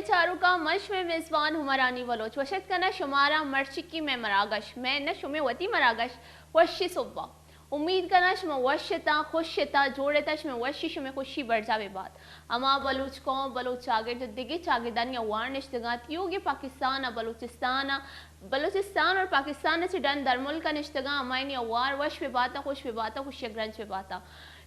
چاروکاں، من شمئے میزبان ہمرانی بلوچ وش اتک کناں شمارا مرچیگی مئے مراگش، مئے نہ شمئے وتی مراگش، وشیں سہبا۔ امید کناں شما وش اتاں، خوش اتاں، جوڑ اتاں، شمئے وشی، شمئے خوشی برجا بہ بات۔ ہما بلوچ قوم، بلوچ چاگرد، دگہ چاگردانی ہوار نشتگاں، تیوگیں پاکستان ء بلوچستان ء، بلوچستان اور پاکستان ء چہ ڈن درملک ء نشتگاں، ہمایانی ہوار وش بہ باتاں، خوش بہ باتاں، خوشی ء گرنچ بہ باتاں۔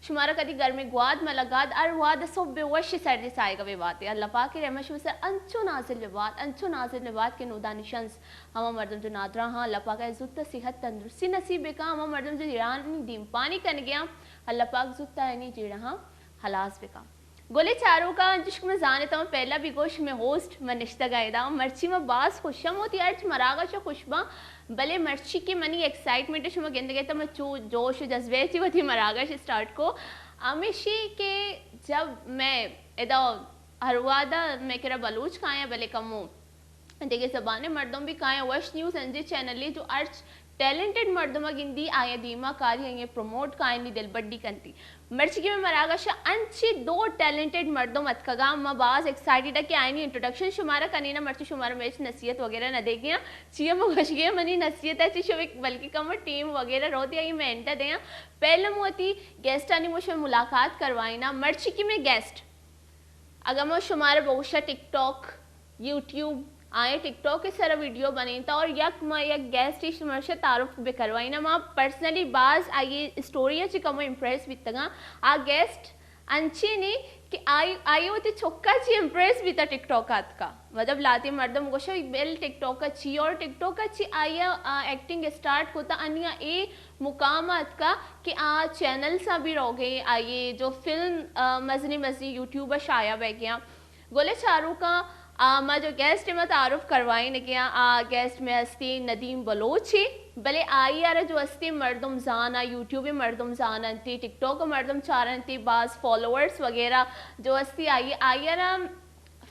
شمارا کدی گرمیں گوات مہ لگات، ہر وہد ء سہب ء وش سردیں ساہگ ء بہ بات۔ اللہ پاک ء رحم ء شمئے سر انچو نازل بہ بات، انچو نازل بہ بات کہ نودانی شنز ہما مردم جو نادراہ آں، اللہ پاک ء زوت ء صحت تندرستی نصیب بکاں، ہما مردم جو ایرانی دیمپانی کنگیاں، اللہ پاک زوت ء آیانی جیڑہاں ہلاس بکاں۔ گلیں چاروکاں، انچوش کہ من زانتاں، من پہلا بھی گوشت، مئے ہوسٹ من نشتگاں ادا، مرچی من باز خوش آں، من وتی ہرچ مراگش ء خوش باں، بلے مرچی کہ منی ایکسائٹمنٹ ء شما گندگ ء ات، من چو جوش و جذبے ء چہ وتی مراگش اسٹارٹ کو، ہمیشی کہ جب مئے ادا ہر وہدا مئے کرا بلوچ کایاں، بلے کمو دگہ زبانیں مردم بھی کایاں، وش نیوز این جے چینل ء جو ہرچ ٹیلنٹڈ مردم ء گندی، آیاں دیما کاری، آیاں پروموٹ کائنی، دلبڈی کنتی۔ مرچی کہ مئے مراگش ء انچیں دو ٹیلنٹڈ مردم اتکگاں، ما باز ایکسائٹڈ ء کہ آیانی انٹروڈکشن شمارا کنیناں، مرچی شمارا مئے ہچ نصیحت وغیرہ نہ دیگیاں، چیا ما گوشگیاں منی نصیحت ء چی شو، بلکہ کم ٹیم وغیرہ روتی آئی مئے انٹر دیاں۔ پہلے ما وتی گیسٹانی مشن ملاقات کروائیناں، مرچی کہ مئے گیسٹ اگاں ما شمارا بگوشاں ٹک ٹاک، یوٹیوب، آئیں ٹک ٹاک ء سرا ویڈیو بنینتا اور یک ما یک گیسٹ اش مرشا تعارف بکروائیناں۔ ما پرسنلی باز آئی اسٹوری ء چہ کمو امپریس بیتگاں۔ آ گیسٹ انچینے کہ آئی، آئی وتی چکا چی امپریس بیتا ٹک ٹاک آتکا۔ مطلب لاتی مردم گوشا بل ٹک ٹاک چی اور ٹک ٹاک چی آئی ء، آ، ایکٹنگ اسٹارٹ کتا انیا اے مقام ء اتکا کہ آ چینلز ء بھی روگے، آئی جو فلم، آ، مزنی مزنی یوٹیوب ء شائع بیگیاں۔ گلیں چاروکاں، آ، ما جو گیسٹ ء ما تعارف کروائینگیاں، آ گیسٹ مئے ہستی ندیم بلوچ ء، بلے آئی ء را جو ہستی مردم زاناں، یوٹیوب ء مردم زاننتی، ٹک ٹاک ء مردم چارنتی، باز فالوورز وغیرہ جو ہستی آئی، آئی ء را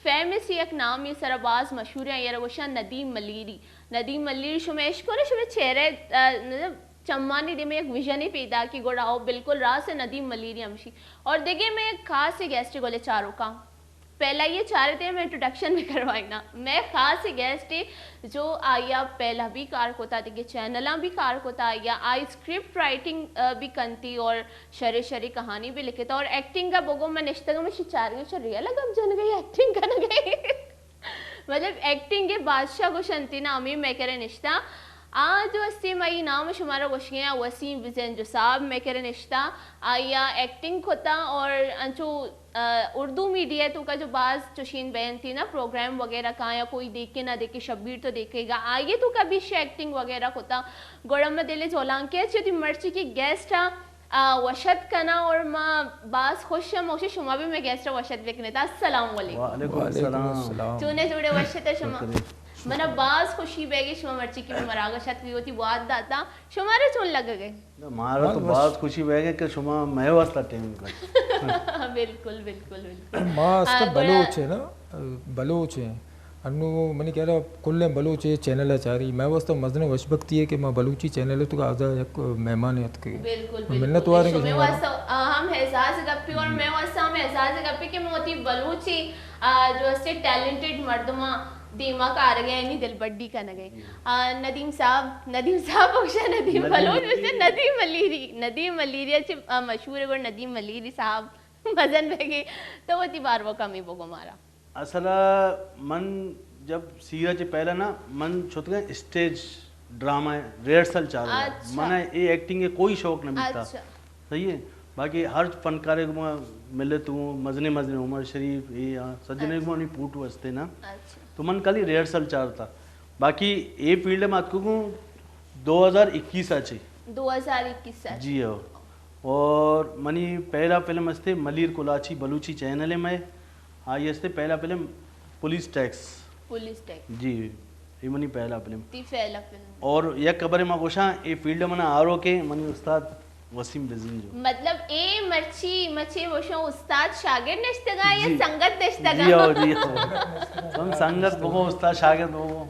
فیمس یک نامے سرا باز مشہور ایں، آئی ء را گوشاں ندیم ملیری۔ ندیم ملیری شما اشکنو، شما چہرہ، آ، مطلب چمانی دیما یک ویژنے پیدا کہ گڑا او بالکل راست ندیم ملیری ہمشی۔ اور دگہ مئے یک خاص گیسٹ گلیں چاروکاں۔ پہلا یہ چارتے میں انٹروڈکشن بھی کروائیناں۔ مئے خاص گیسٹ ہے جو آئی ء پہلا بھی کار کتا، دگہ چینلاں بھی کار کتا، یا آئی اسکرپٹ رائٹنگ، آ، بھی کنتی اور شرے شرے کہانی بھی لکھتا اور ایکٹنگ کا بگو میں نشتگا میں شچارگی شریعہ لگم جن گئی ایکٹنگ کرنے گئی۔ مطلب ایکٹنگ کے بادشاہ گوشنتی نا ہمیں میں کرے نشتا۔ آ جو استی مئی نام شمارا گوشگیاں وسیم بزین جو صاحب میں کرے نشتا۔ آیا ایکٹنگ کتا اور انچو، آ، اردو میڈیا تو کا جو باز چوشین بینتی نا پروگرام وغیرہ کا یا کوئی دیکھے نہ دیکھے، شبیر تو دیکھے گا، آئیے تو کا بھی ایکٹنگ وغیرہ کتا۔ گڑا میں دل جولانکے اچھی تھی مرچی کی گیسٹ آ، آ، وشت کنا اور ما باز خوش ہم، موشی شما بھی میں گیسٹ وشت بکنے تا۔ السلام علیکم۔ وعلیکم السلام۔ چونے جوڑے وشت شما؟ شکریہ۔ منا باز خوشی بیگی شما مرچی کی مراگشت کی ہوتی واد داتا۔ شمارا چون لگ گئے؟ مارا تو باز خوشی بیگی کہ شما مئے واسطہ ٹائم کر۔ بالکل، بالکل، بالکل۔ ما است بلوچ ہے نا، بلوچ ہیں۔ انو منی خیال ء کلیں بلوچ اے چینل ء چاری۔ مئے واسطہ مزنیں وشبختی ہے کہ ما بلوچی چینل ء تو آزا یک مہمان اتکے۔ بالکل، بالکل۔ منت وار ہیں کہ شمے شما واسطہ، آ، ہم اعزاز گپی اور مئے واسطہ ہم اعزاز گپی کہ ما وتی بلوچی، آ، جو استے ٹیلنٹڈ مردماں دیما کارگے، یعنی دلبڈی کنگے۔ آ، ندیم صاحب، ندیم صاحب بخشا، ندیم بلوچ بخشا، ندیم ملیری، ندیم ملیری اچھے، آ، مشہور ہے گڑا ندیم ملیری صاحب مزن بیگی تو وتی باروا کمی بگو مارا۔ اصل ء من جب سیرا چہ پہلا نا من شتگاں اسٹیج ڈرامہ ریہرسل چارگ ء۔ اچھا۔ من ء اے ایکٹنگ ء کوئی شوق نہ بیتا۔ اچھا۔ صحیح ہے۔ باقی ہر فنکارے گما ملت ہوں، مزنے مزنے عمر شریف، اے آ، سجنے گما نی پوٹو ہستے نا۔ اچھا۔ تو من کلی ریہرسل چارتا۔ باقی اے فیلڈ ء ما اتکگوں دو ہزار اکیس ء چہ۔ دو ہزار اکیس ء چہ۔ جی ہو۔ اور منی پہلا فلم ہستے ملیر کلاچی بلوچی چینل ہے میں۔ آئی ہستے پہلا film police tax. Police tax. جی، یہ منی پہلا فلم۔ تی پہلا فلم۔ اور یک خبر ما گوشاں، اے فیلڈ منا آرو کے منی استاد وسیم بزنجو۔ مطلب اے مرچی مچے وشو استاد شاگرد نشتگا یا جی۔ سنگت نشتگا؟ جی ہو، جی ہو۔ تم سنگت بگو، استاد شاگرد بگو۔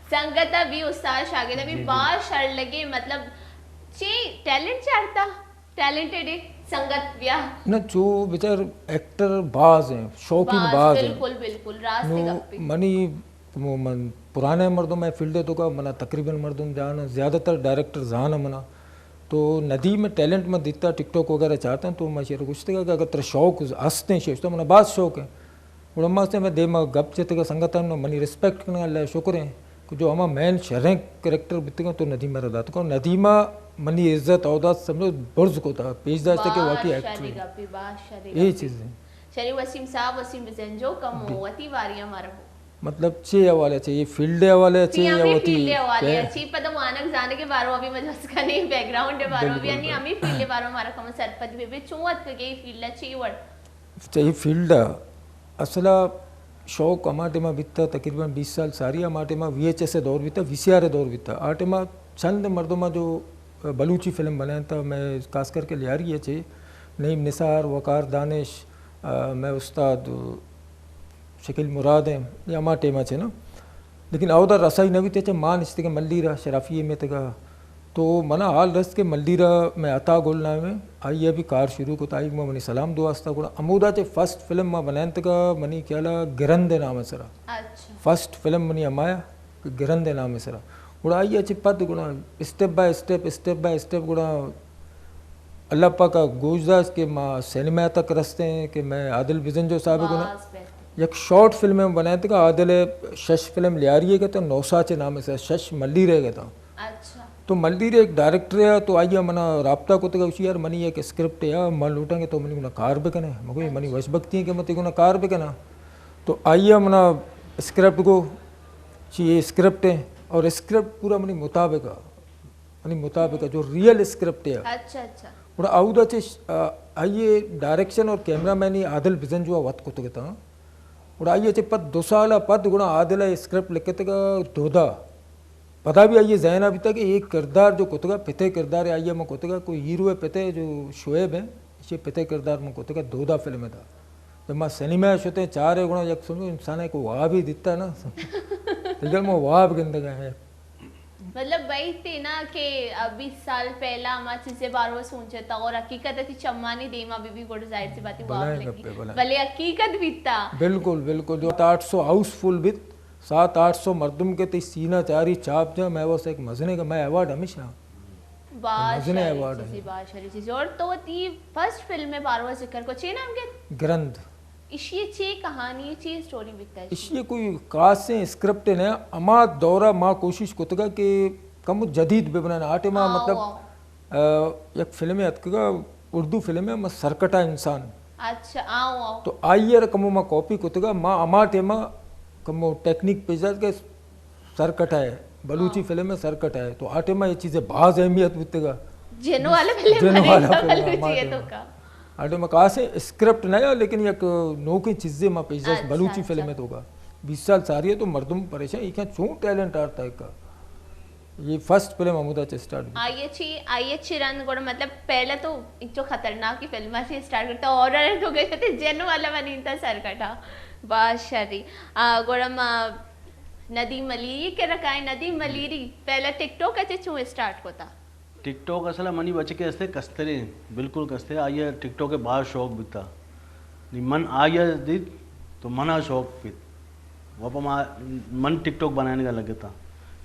سنگت ابھی استاد شاگرد ابھی جی، جی۔ باز شر لگے، مطلب چی ٹیلنٹ چارتا؟ ٹیلنٹڈ ہے۔ سنگت بیا۔ نہ، چو بچار، ایکٹر باز ہیں، شوقین باز، باز ہیں۔ بالکل، بالکل، راست نو گپی۔ منی، من پرانے مردم ہے فیلڈ تو کا، منا تقریباً مردم جان، زیادہ تر ڈائریکٹر جان منا۔ تو ندی میں ٹیلنٹ میں دیتا، ٹک ٹاک وغیرہ چاہتا ہوں، تو میں شعر گوشتے کہ اگر تیرا شوق ہستے ہیں شعر، تو منا باز شوق ہے۔ گڑا ما سے میں دیما گپ جتگا سنگتاں، نو منی ریسپیکٹ کنگا، اللہ شکر ہیں کہ جو ہما مین شریں کریکٹر بیتگا تو ندیمہ را داتگا۔ ندیمہ منی عزت اودا سمجھو برز کو تھا، پیش داشتے کہ واہ، واقعی شری ایکٹر گپی، واہ، شری اے گپی۔ چیز ہے۔ شری وسیم صاحب، وسیم بزنجو کم جی۔ وتی واری ہمارا ہو۔ مطلب چے حوالے چے، یہ فیلڈ حوالے چے یا وتی فیلڈ حوالے پہ-، چی پدا وانگ زانگ بارو ابھی مجلس کنے، بیک گراؤنڈ بارو ابھی، بالکل، یعنی بالکل۔ ہمیں فیلڈ بارو ہمارا کم سرپد بھی، بھی چون وت کے فیلڈ چی وڑ؟ چہ اے فیلڈ ءَ اصل ءَ شوق ہما ٹائم ءَ بیتا، تقریباً بیس سال ساری، ہما ٹائم ءَ وی ایچ ایس ءِ دور بیتا، وی سی آر ءِ دور بیتا۔ آ ٹائم ءَ چند مردم ءَ جو بلوچی فلم بنائینتا، میں خاص کر کے لیاری ءَ چہ نعیم نثار، وقار دانش، آ، میں استاد شکیل مراد ہیں، یہ ہما ٹائم ءَ چہ نا۔ لیکن اودا رسائی نہ بیتے، چہ ما نشتگیں ملیر ءَ، شرافی ءِ میتگ ءَ۔ تو منا حال رست کہ ملیر ءَ میں عطا گل نام ہے، آئی ءَ بھی کار شروع کتا، آئی ما منی سلام دو واسطہ گڑا۔ ہمودا چہ فرسٹ فلم ما بنائینتگا، منی خیال ءَ گرند ءِ نام ءِ سرا۔ اچھا۔ فرسٹ فلم منی ہمایا کہ گرند ءِ نام ءِ سرا۔ گڑا آئی ءَ چہ پد گڑا step by step, step by step گڑا اللہ پاک ءَ گوش داشت کہ ما سینما تک رستیں کہ میں عادل بزنجو صاحب ءِ گنا باز بہتر۔ یک شارٹ فلم ہم بنائینتگا، عادل ءِ شش فلم لیاری ءَ گتا، نوساچ ءِ نام ءِ سرا، شش ملیر ءَ گتا۔ اچھا۔ تو ملیر ایک ڈائریکٹر ہے، تو آئی ءَ منا رابطہ کتگا، گوشی یار منی ایک اسکرپٹ ہے، من لوٹاں کہ تو منی گنا کار بکنے۔ مگو یہ منی وش بختی ہے کہ من تئی گنا کار بکناں۔ تو آئی ءَ منا اسکرپٹ گو، چی یہ اسکرپٹ ہے، اور اسکرپٹ پورا منی مطابق ہے۔ منی مطابق جو ریئل اسکرپٹ ہے۔ اچھا، اچھا۔ گڑا اودا چہ ش-، آ، آئی ءِ ڈائریکشن اور کیمرہ مینی عادل بزنجو ءَ وت کتگ اتاں۔ گڑا آئی ءَ چہ پد دو سال ءَ پد گڑا عادل ءَ اسکرپٹ لکھتگ دودا۔ پدا بھی آئی ءِ ذہن ءَ بیتا کہ ایک کردار جو کتگا، پتے کردار آئی ءَ من کتگا، کوئی ہیرو ءِ پتے جو شعیب ہیں، اسی پتے کردار من کتگا دودا فلم ءَ دا۔ جب ما سینما ءَ شتیں چارے گڑا یک سمجھو انسان ءَ کو واب ہی دیتا نا۔ دیگر ما واب گندگا ہے۔ مطلب، بھئی، تینا کہ بیس سال پہلا ہما چیزے بارو سوچتا اور حقیقت تی چمانی دیما بی بی گڑ ظاہر سی بات ہے، واب بلائیں لگی۔ گپے، بلائیں۔ بلے حقیقت بیتا۔ بالکل، بالکل۔ جو آٹھ سو ہاؤس فل بیت، سات آٹھ سو مردم کے تی سینہ چاری چاپ جا، میں بس ایک مزنے کا، میں ایوارڈ ہمیشہ۔ باز مزنے شری ایوارڈ چیزی، ہے۔ باز شری چیزی۔ اور تو تی فرسٹ فلم میں بارو ذکر کو، چے نام کے؟ گرند۔ اشی چی کہانی، چی اسٹوری بیتا ہے؟ اشی کوئی خاصیں اسکرپٹ نہ، ہما دورہ ما کوشش کتگا کہ کم جدید بہ بنائیں۔ آ ٹائما آؤ، مطلب، آؤ۔ آ، یک فلمے اتکگا، اردو فلمے، ما سرکٹا انسان۔ اچھا، آؤ، آؤ۔ تو آئی ءَ کمو ما کاپی کتگا، ما ہما ٹائما کمو ٹیکنیک پیش داشت کہ سرکٹا ہے، بلوچی ہاں۔ فلم ہے سرکٹا ہے۔ تو آ ٹائما یہ چیزیں باز اہمیت بیتگا۔ جن والا فلم جن والا بنائینگا فلم، بلوچی ہما ہے تو ٹائما۔ کا۔ آ ٹائما خاصیں اسکرپٹ نہ یا، لیکن یک نوکیں چیزے ما پیش داشت اچھا، بلوچی اچھا۔ فلم ہے تو کا۔ بیس سال ساری ہے تو مردم پریشان، یہ کیا چون ٹیلنٹ آرتا ہے کا۔ یہ فرسٹ فلم ہمودا چہ اسٹارٹ بی۔ آئی چی، آئی چی رند گڑا مطلب پہلا تو انچو خطرناک ہی فلم چی اسٹارٹ کرتا، ہارر تو گئے تھے، جن والا بنی انتا سرکٹا۔ باز شری۔ آ، گڑا ما ندیم ملیری کے رکھائیں، ندیم ملیری، پہلا ٹک ٹاک اچھے چون اسٹارٹ کوتا؟ ٹک ٹاک اصل منی بچکے استے کسترے، بالکل کسترے، آئی ءَ ٹک ٹاک ءِ باز شوق بیتا۔ نی من آئی ءَ دیت تو منا شوق بیت۔ واپا ما، من ٹک ٹاک بنائینگا لگتا۔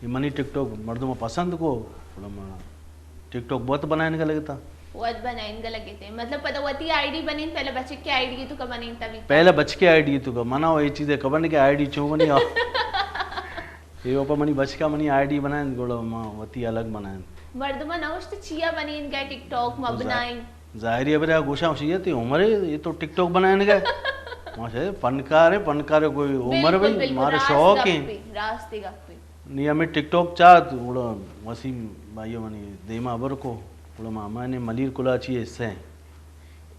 نی منی ٹک ٹاک مردم پسند کو، گڑا ما ٹک ٹاک بہت بنائینگا لگتا۔ وت بنائینگا لگتے۔ مطلب پدا وتی آئی ڈی بنین، پہلے بچکے آئی ڈی تو کا بنین تبھی؟ پہلے بچکے آئی ڈی تو کا، منا وہ یہ چیزیں خبر نہیں کہ آئی ڈی چون بنی۔ اے اوپا منی بچکا منی آئی ڈی بنائیں، گڑا ما وتی الگ بنائیں۔ مردماں نہ گوشت چیا بنین گئے ٹک ٹاک ما تو ظا-، بنائیں۔ ظاہری ہے، برے گوشاں شیئے تی عمر ہے، یہ تو ٹک ٹاک بنائیں گئے۔ ما شے فنکار ہے، فنکار ہے کوئی عمر بالکل، بھائی، بالکل، مارے راست شوق گپ ہے۔ پہ، راست گپ پہ۔ نی ہمیں ٹک ٹاک چاہت، گڑا وسیم بھائی منی دیما بر کو، گڑا ما، میں نے ملیر کلاچی حصہ ہیں۔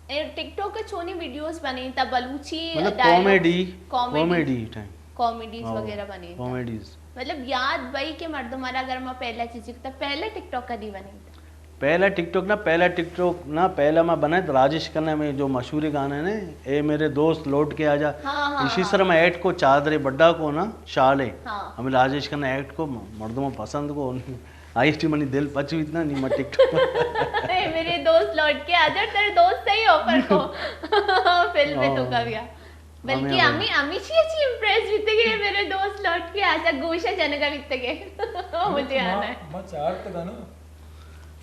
اے ٹک ٹاک ءَ چونیں ویڈیوز بنینتا بلوچی مطلب dialogues, comedy, comedy, comedy time. Comedies ہاں، وغیرہ بنینتا۔ کامیڈیز۔ مطلب یاد بئی کہ مردم آرا اگر ما پہلا چیز کتا، پہلا ٹک ٹاک کدی بنینتا؟ پہلا ٹک ٹاک نا، پہلا ٹک ٹاک نا، پہلا ما بنائے تو راجیش کھنہ میں جو مشہور گانا ہے نا، اے میرے دوست لوٹ کے آجا، ہاں، ہاں، اسی ہاں۔ سر میں ایکٹ کو چادرے بڈا کو نا، شالے۔ ہاں۔ ہمیں راجیش کھنہ ایکٹ کو مردموں پسند کو۔ آئی ٹی منی دل پچ بیت نا، نی ما ٹک ٹاک۔ اے میرے دوست لوٹ کے آ جا، تیرے دوست سے ہی آفر کو فلم میں تو کا بیا۔ بلکہ ہمیں، ہمیں، ہمیں چی چی امپریس بیتے کہ میرے دوست لوٹ کے آ جا، گوشہ جنگا بیتے کہ مجھے آنا ہے۔ ما چار تگا نا،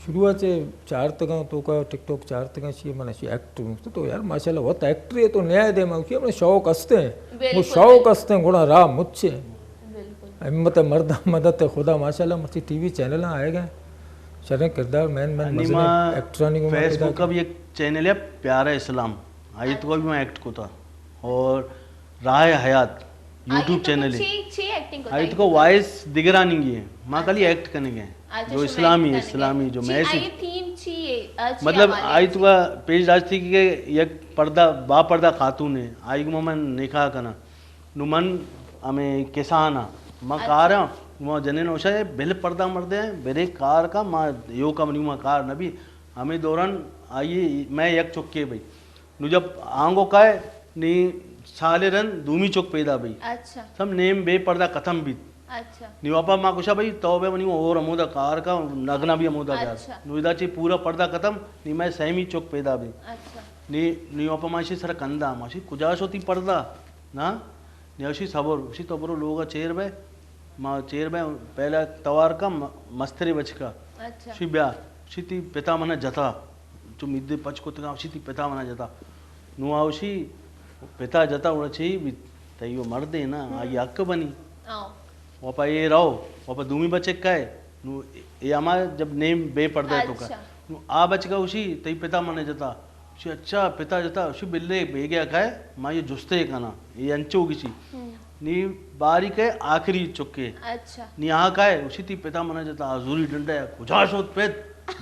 شروع سے چار تگا تو کا ٹک ٹاک چار تگا چی من چی ایکٹ تو، تو یار ماشاءاللہ وت ایکٹر ہے تو نیا دے ما کہ من شوق ہستے ہیں۔ وہ بالکل، شوق بالکل۔ ہستے ہیں، گڑا راہ مچے۔ بالکل۔ ہمت مردہ مدد خدا، ماشاءاللہ مرچی ٹی وی چینل آئے گئے۔ شریں کردار مین مین انی مزنیں ما ایکٹرانی کو ما فیس پیدا بک کا کیا۔ بھی ایک چینل ہے پیارا اسلام، آئی تو بھی میں ایکٹ کو تھا۔ اور راہ حیات آئی یوٹیوب تو چینل ہے۔ چی، چی ایکٹنگ کو آئی تھا؟ تو کو وائس دگرانی گی ہے، ما کلی اچھا۔ ایکٹ کرنے گئے۔ اچھا، جو شما اسلامی، ایکٹ کرنے گئے۔ اسلامی جو چی میسج۔ آئی تھیم چی ہے؟ آ، چی مطلب حوالے آئی سے؟ تو کا پیش داشتی کہ یک پردہ، با پردہ خاتون ہے، آئی کو من نکاح کرنا۔ نو من ہمے کسان آں، من اچھا۔ کار آں، ما جنین ہوشا ہے، بل پردہ مردے ہیں، برے کار کا، ما یو کا منی ما کار نہ بھی۔ ہمے دوران آئیے، میں یک چکے بھئی۔ نو جب آنگو کائے، نی سال رند دومی چک پیدا بھئی۔ اچھا۔ سم نیم بے پردہ ختم بیت۔ اچھا۔ نی واپا ما گوشا بھئی، تو بے منی اور ہمودا کار کا، نگنا بھی ہمودا کار۔ اچھا۔ نو ادا چی پورا پردہ ختم، نی میں سیمی چک پیدا بھئی۔ اچھا۔ نی، نی واپا ما اشی سر کندا، ما اشی کجا شو تی پردہ؟ نا؟ نی اشی صبر، اشی تو برو لوگا چیر بے، ما چیر بے، پہلا توار کا م-، مسترے بچکا۔ اچھا۔ اشی بیا، اشی تی پتا منا جتا، چو میدے پچ کتگا، اشی تی پتا منا جتا۔ نو آ اشی پتا جتا، اوڑا چی بیت، تئی وہ مردے نا، ہم۔ آئی حق بنی۔ آؤ۔ واپا اے رو، واپا دومی بچک کائے، نو اے ہما جب نیم بے پردہ تو کا۔ اچھا۔ نو آ بچکا اشی، تئی پتا منا جتا۔ اشی اچھا پتا جتا، اشی بلے بیگیا کائے، ما یہ جستے کنا، یہ انچو گچی۔ ہم۔ نی باری کائے آخری چکے۔ اچھا۔ نی آ کائے، اشی تی پتا منا جتا، آزوری ڈنڈا ہے، کجا شوت پت،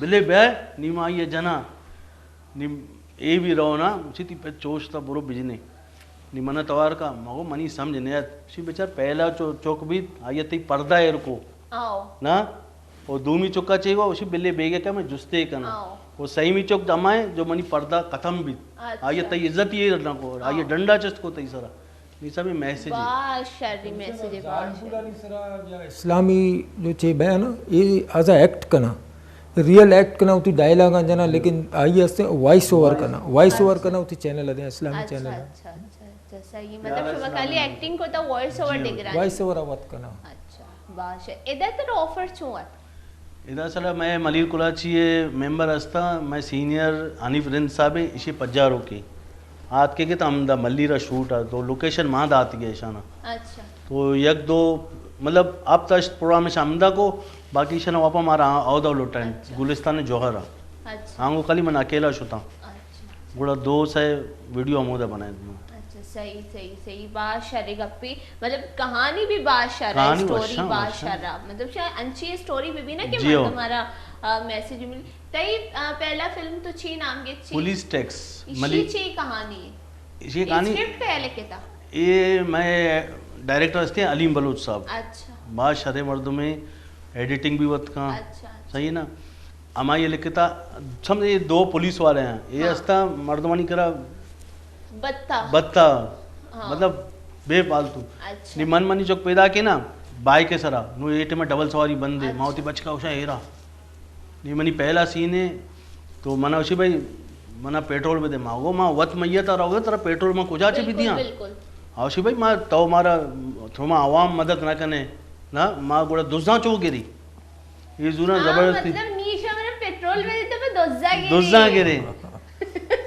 بلے بے، نی ما یہ جنا۔ نی اے بھی رو نا، اشی تی پت چوش تا برو بجنے۔ نی منا توار کا، مگو منی سمجھ نیت۔ اشی بچار پہلا چو-، چوک بیت، آئی تی پردہ ایر کو۔ آؤ۔ نا؟ او دومی چکا چے گو، اشی بلے بیگے کا میں جستے کنا۔ آؤ۔ او سیمی چوک دمائے، جو منی پردہ ختم بیت۔ اچھا۔ آئی تی عزت یہ نہ کو، آؤ۔ آئی ڈنڈا چست کو تئی سرا۔ نی سبھی میسج ہے۔ باز شری میسج ہے، باز شری۔ سرا یا اسلامی جو چے بیان، یہ آزا ایکٹ کنا۔ ریئل ایکٹ کنا، ہوتی ڈائیلاگ جنا، لیکن آئی ہستے وائس اوور کنا۔ وائس اوور اچھا۔ کنا، ہوتی چینل دیں، اسلامی اچھا، چینل۔ اچھا، اچھا۔ اچھا، صحیح۔ مطلب، شما خالی ایکٹنگ کو تا، وائس اوور جی، دگرانی؟ وائس اوور آوات کنا۔ اچھا، باش ہے۔ ادا تر آفر چون ات؟ ادا سلا میں ملیر کلاچی ہے، ممبر ہستا، میں سینئر حنیف رند صاحب ہے، اشی پجارو کے۔ آت کے کہ تا ہمدا ملیر شوٹ ہے، تو لوکیشن ما دات گئے شانا۔ اچھا۔ تو یک دو، مطلب، اب تشت پروگرام شامدا کو، باقی شنا واپا مارا اودا لوٹائیں، اچھا۔ گلستان جوہر ہے۔ اچھا۔ آنگو کلی من اکیلا شتا۔ اچھا۔ گڑا دو سے ویڈیو ہمودا بنائے دیوں۔ اچھا، صحیح، صحیح، صحیح۔ باز شریں گپے۔ مطلب، کہانی بھی باز شریں، کہانی اسٹوری وشاں، باز وشاں۔ شریں۔ مطلب، شاید انچی اسٹوری بھی، بھی نا کہ جی ہو۔ مردم ہمارا، آ، میسج مل۔ تئی، آ، پہلا فلم تو چی نام گے چی؟ Police tax. اشی ملی-، چی کہانی ہے؟ اشی یہ کہانی اسکرپٹ کیا لکھے تھا؟ یہ میں ڈائریکٹر ہستے ہیں علیم بلوچ صاحب۔ اچھا۔ باز شریں مردم ہیں، ایڈیٹنگ بھی وت کاں۔ اچھا، اچھا۔ صحیح ہے نا؟ ہما یہ لکھتا، سمجھ، یہ دو پولیس والے ہیں، یہ ہاں۔ ہستا مردمانی کرا بتا۔ بتا، ہاں۔ مطلب بے پالتو۔ اچھا۔ نی من منی چک پیدا کے نا، بائک سرا، نو اے ٹائم ڈبل سواری بندے، اچھا۔ ما ہوتی بچکا ہوشا ہیرا۔ نی منی پہلا سین ہے، تو منا ہوشی بھائی، منا پیٹرول بدے، ما گو، ما وت میتا رہو، ترا پیٹرول ما کجا چے بالکل، بدیاں؟ بالکل۔ ہوشی بھائی، ما تو مارا، تو ما عوام مدد نہ کنے، نا، ما گوڑا دزاں چو گری۔ یہ زورا ہاں، زبردستی۔ مطلب، نیشا میرا پیٹرول میں دیتا، میں دزا گری۔ دزا گری۔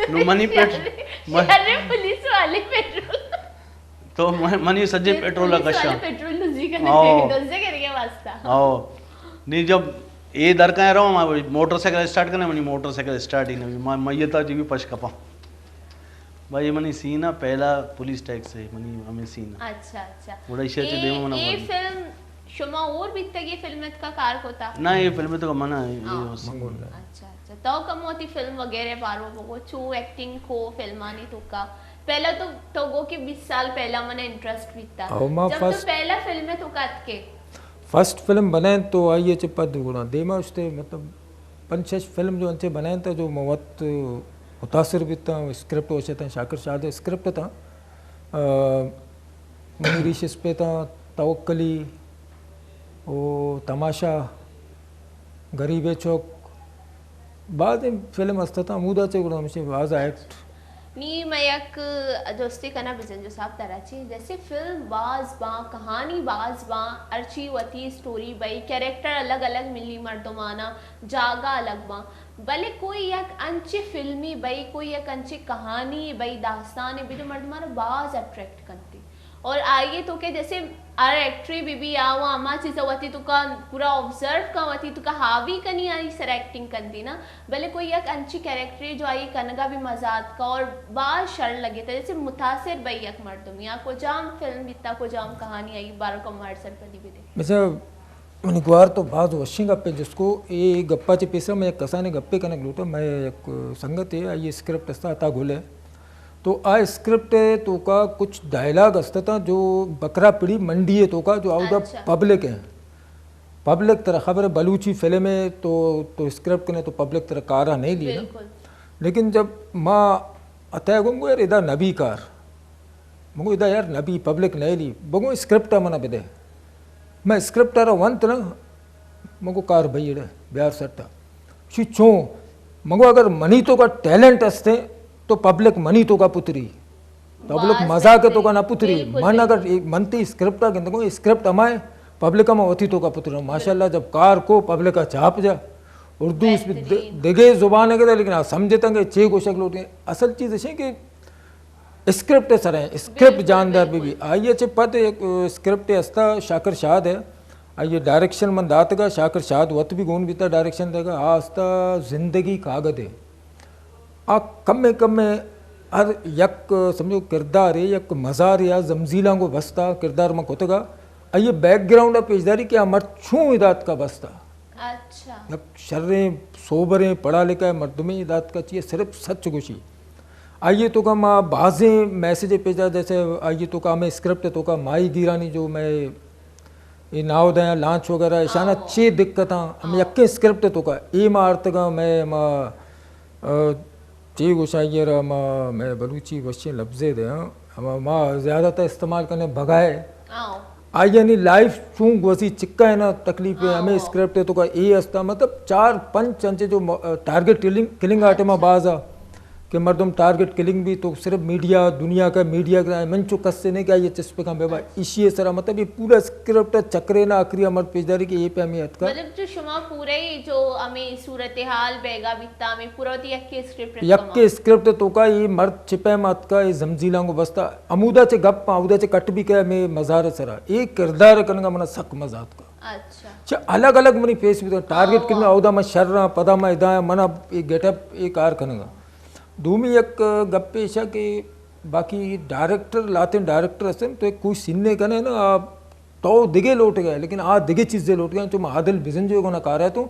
نو منی پیٹ-، شہر، من-، شہر پولیس والے پیٹرول۔ تو من-، منی سجے پیٹرول پولیس کشا۔ والے پیٹرول دزی کرنے آؤ۔ دزے کر کے واسطہ۔ آؤ۔ نہیں، جب یہ در کا رہا ہوں، میں موٹر سائیکل اسٹارٹ کرنا، منی موٹر سائیکل اسٹارٹ ہی نہیں، میں، میں یہ تھا جی بھی پش کپا۔ بھائی، منی سین ہے، پہلا پولیس ٹیکس ہے، منی ہمیں سین ہے۔ اچھا، اچھا۔ بڑا ایشی اچھے اے، دیما منا اے بڑی۔ فلم شما اور بیتگی فلم اتکا کار کتا؟ نہ، یہ فلم تو منا ہے، یہ ہاں۔ اس منگول ہے۔ اچھا، اچھا۔ تو کم ہوتی فلم وغیرہ بارو بگو، چو ایکٹنگ کو فلمانی تو کا؟ پہلا تو، تو گو کہ بیس سال پہلا منا انٹرسٹ بیتا۔ او، ما جب تو فرسٹ پہلا فلم ہے تو کا اتکے؟ فرسٹ فلم بنائیں تو آئیے چہ پد گڑا دیما اشتے، مطلب، پنچ شش فلم جو انچے بنائیں تا جو من وت متاثر بیتاں، اسکرپٹ وشتاں، شاکر شاد اسکرپٹ تاں، آ، منی ریش اسپیتاں، توکلی، او تماشا، غریب چوک، بعض فلم است اتاں، ہمودا چہ گڑا ہمشی باز ایکٹ۔ نی میں یک جستے کنا بزن جو صاحب ترا چی، جیسے فلم باز باں، کہانی باز باں، ہرچی وتی اسٹوری بئی، کریکٹر الگ الگ ملی، مردمانا جاگہ الگ باں، بلے کوئی یک انچی فلمی بئی، کوئی یک انچی کہانی بئی، داستان بئی جو مردمانا باز اٹریکٹ کنتی۔ اور آئی ء توکا جیسے ہر ایکٹرے بہ بی، آ و ہما چیز ء وتی توکا پورا آبزرو کن، وتی توکا حاوی کنی، آئی سر ایکٹنگ کنتی نا، بلے کوئی یک انچی کریکٹرے جو آئی کنگا بھی مزہ آتکا اور باز شر لگتا، جیسے متاثر بئی یک مردم یا کجام فلم بیتا، کجام کہانی آئی بارو کم وار سرپدی بدے۔ مثلا منی گوار تو باز وشیں گپے جس کو، اے گپا چہ پیسر میں یک کسانے گپے کنگ لوٹا، میں یک سنگت ہے، آئی اسکرپٹ استا عطا گل ہے۔ تو آ اسکرپٹ ء توکا کچھ ڈائلاگ است اتاں جو بکرا پڑی منڈی ء توکا جو اودا اچھا۔ پبلک ہیں، پبلک ترا خبر ہے بلوچی فلم ہے تو تو اسکرپٹ کنے تو پبلک ترا کارا نہیں لی نا۔ بالکل۔ لیکن جب ما اتہ گوں گو یار ادا نبی کار، مگو ادا یار نبی پبلک نہیں لی، بگو اسکرپٹ منا بدے۔ میں اسکرپٹ ء را ونت نا، مگو کار بھئی اڑے بیار سٹا۔ شی چون؟ مگو اگر منی توکا ٹیلنٹ استے تو پبلک منی توکا پتری، پبلک مزاق توکا نہ پتری۔ من اگر من تی اسکرپٹ ء گندگو، اسکرپٹ ہمائے پبلک ہم وتی توکا پتری۔ ماشاءاللہ جب کار کو پبلک ء چاپ جا، اردو اس دگے زبان ہے لیکن آ سمجھتا کہ چے گوشک لوٹے۔ اصل چیز ہے کہ اسکرپٹ ء سر ء، اسکرپٹ جاندار بہ بی۔ آئی ء چہ پد یک اسکرپٹ ء استا شاکر شاد ء، آئی ء ڈائریکشن من داتگا، شاکر شاد وت بھی گون بیتا ڈائریکشن دگا، آ استا زندگی کاگد ء۔ آ کمے کمے ہر یک سمجھو کردار ء، یک مزار یا زمزیلاں گو بستا کردار من کتگا۔ آئی ء بیک گراؤنڈ ء پیشداری کہ آ مرد چون ادات کا بستا۔ اچھا۔ یک شریں سوبریں پڑھا لکھا مردمے ادات کا چیئے صرف سچ گوشی۔ آئیے تو کا ما بازیں میسج پیجا، جیسے آئیے تو کا ہمیں اسکرپٹ تو کا ماہی گیرانی جو میں یہ ناو دیا لانچ وغیرہ اشانا چے دقتاں ہم یکیں اسکرپٹ تو کا اے ما آرتگا میں ما چے گوشاں یہ را ما میں بلوچی وشیں لفظے دے ہاں ہم ما زیادہ تر استعمال کرنے بگائے۔ آئی یعنی لائف چون گوزی چکا ہے نا تکلیف ہے ہمیں اسکرپٹ ہے تو کا اے استا مطلب چار پنچ انچے جو ٹارگٹ کلنگ آٹے ما باز آ کہ مردم ٹارگٹ کلنگ بھی تو صرف میڈیا دنیا کا میڈیا کا من چو کس سے نہیں کہ یہ چس پہ کم بے با اسی سرا مطلب یہ پورا اسکرپٹ چکرے نا آخری امر پیش داری کہ یہ پہ ہمیں اتکا۔ مطلب جو شما پورے جو ہمیں صورتحال بیگا بیتا ہمیں پورا وتی یکے اسکرپٹ یکے اسکرپٹ تو کا یہ مرد چپے مات کا یہ زمزیلاں کو بستا امودا چے گپ اودا چے کٹ بھی کہ میں مزار سرا یہ کردار کنگا منا سک مزات کا۔ اچھا۔ چہ الگ الگ منی فیس بھی ٹارگٹ کنگا اودا میں شر رہا پدا میں ادا منا یہ گیٹ اپ یہ کار کنگا۔ دومی یک گپ پیشا کہ باقی ڈائریکٹر لاتیں ڈائریکٹر ہستن تو کوئی سینے کنے نا تو دگے لوٹ گئے لیکن آ دگے چیزے لوٹ گئے تو میں عادل بزن جو گنا کار ہے تو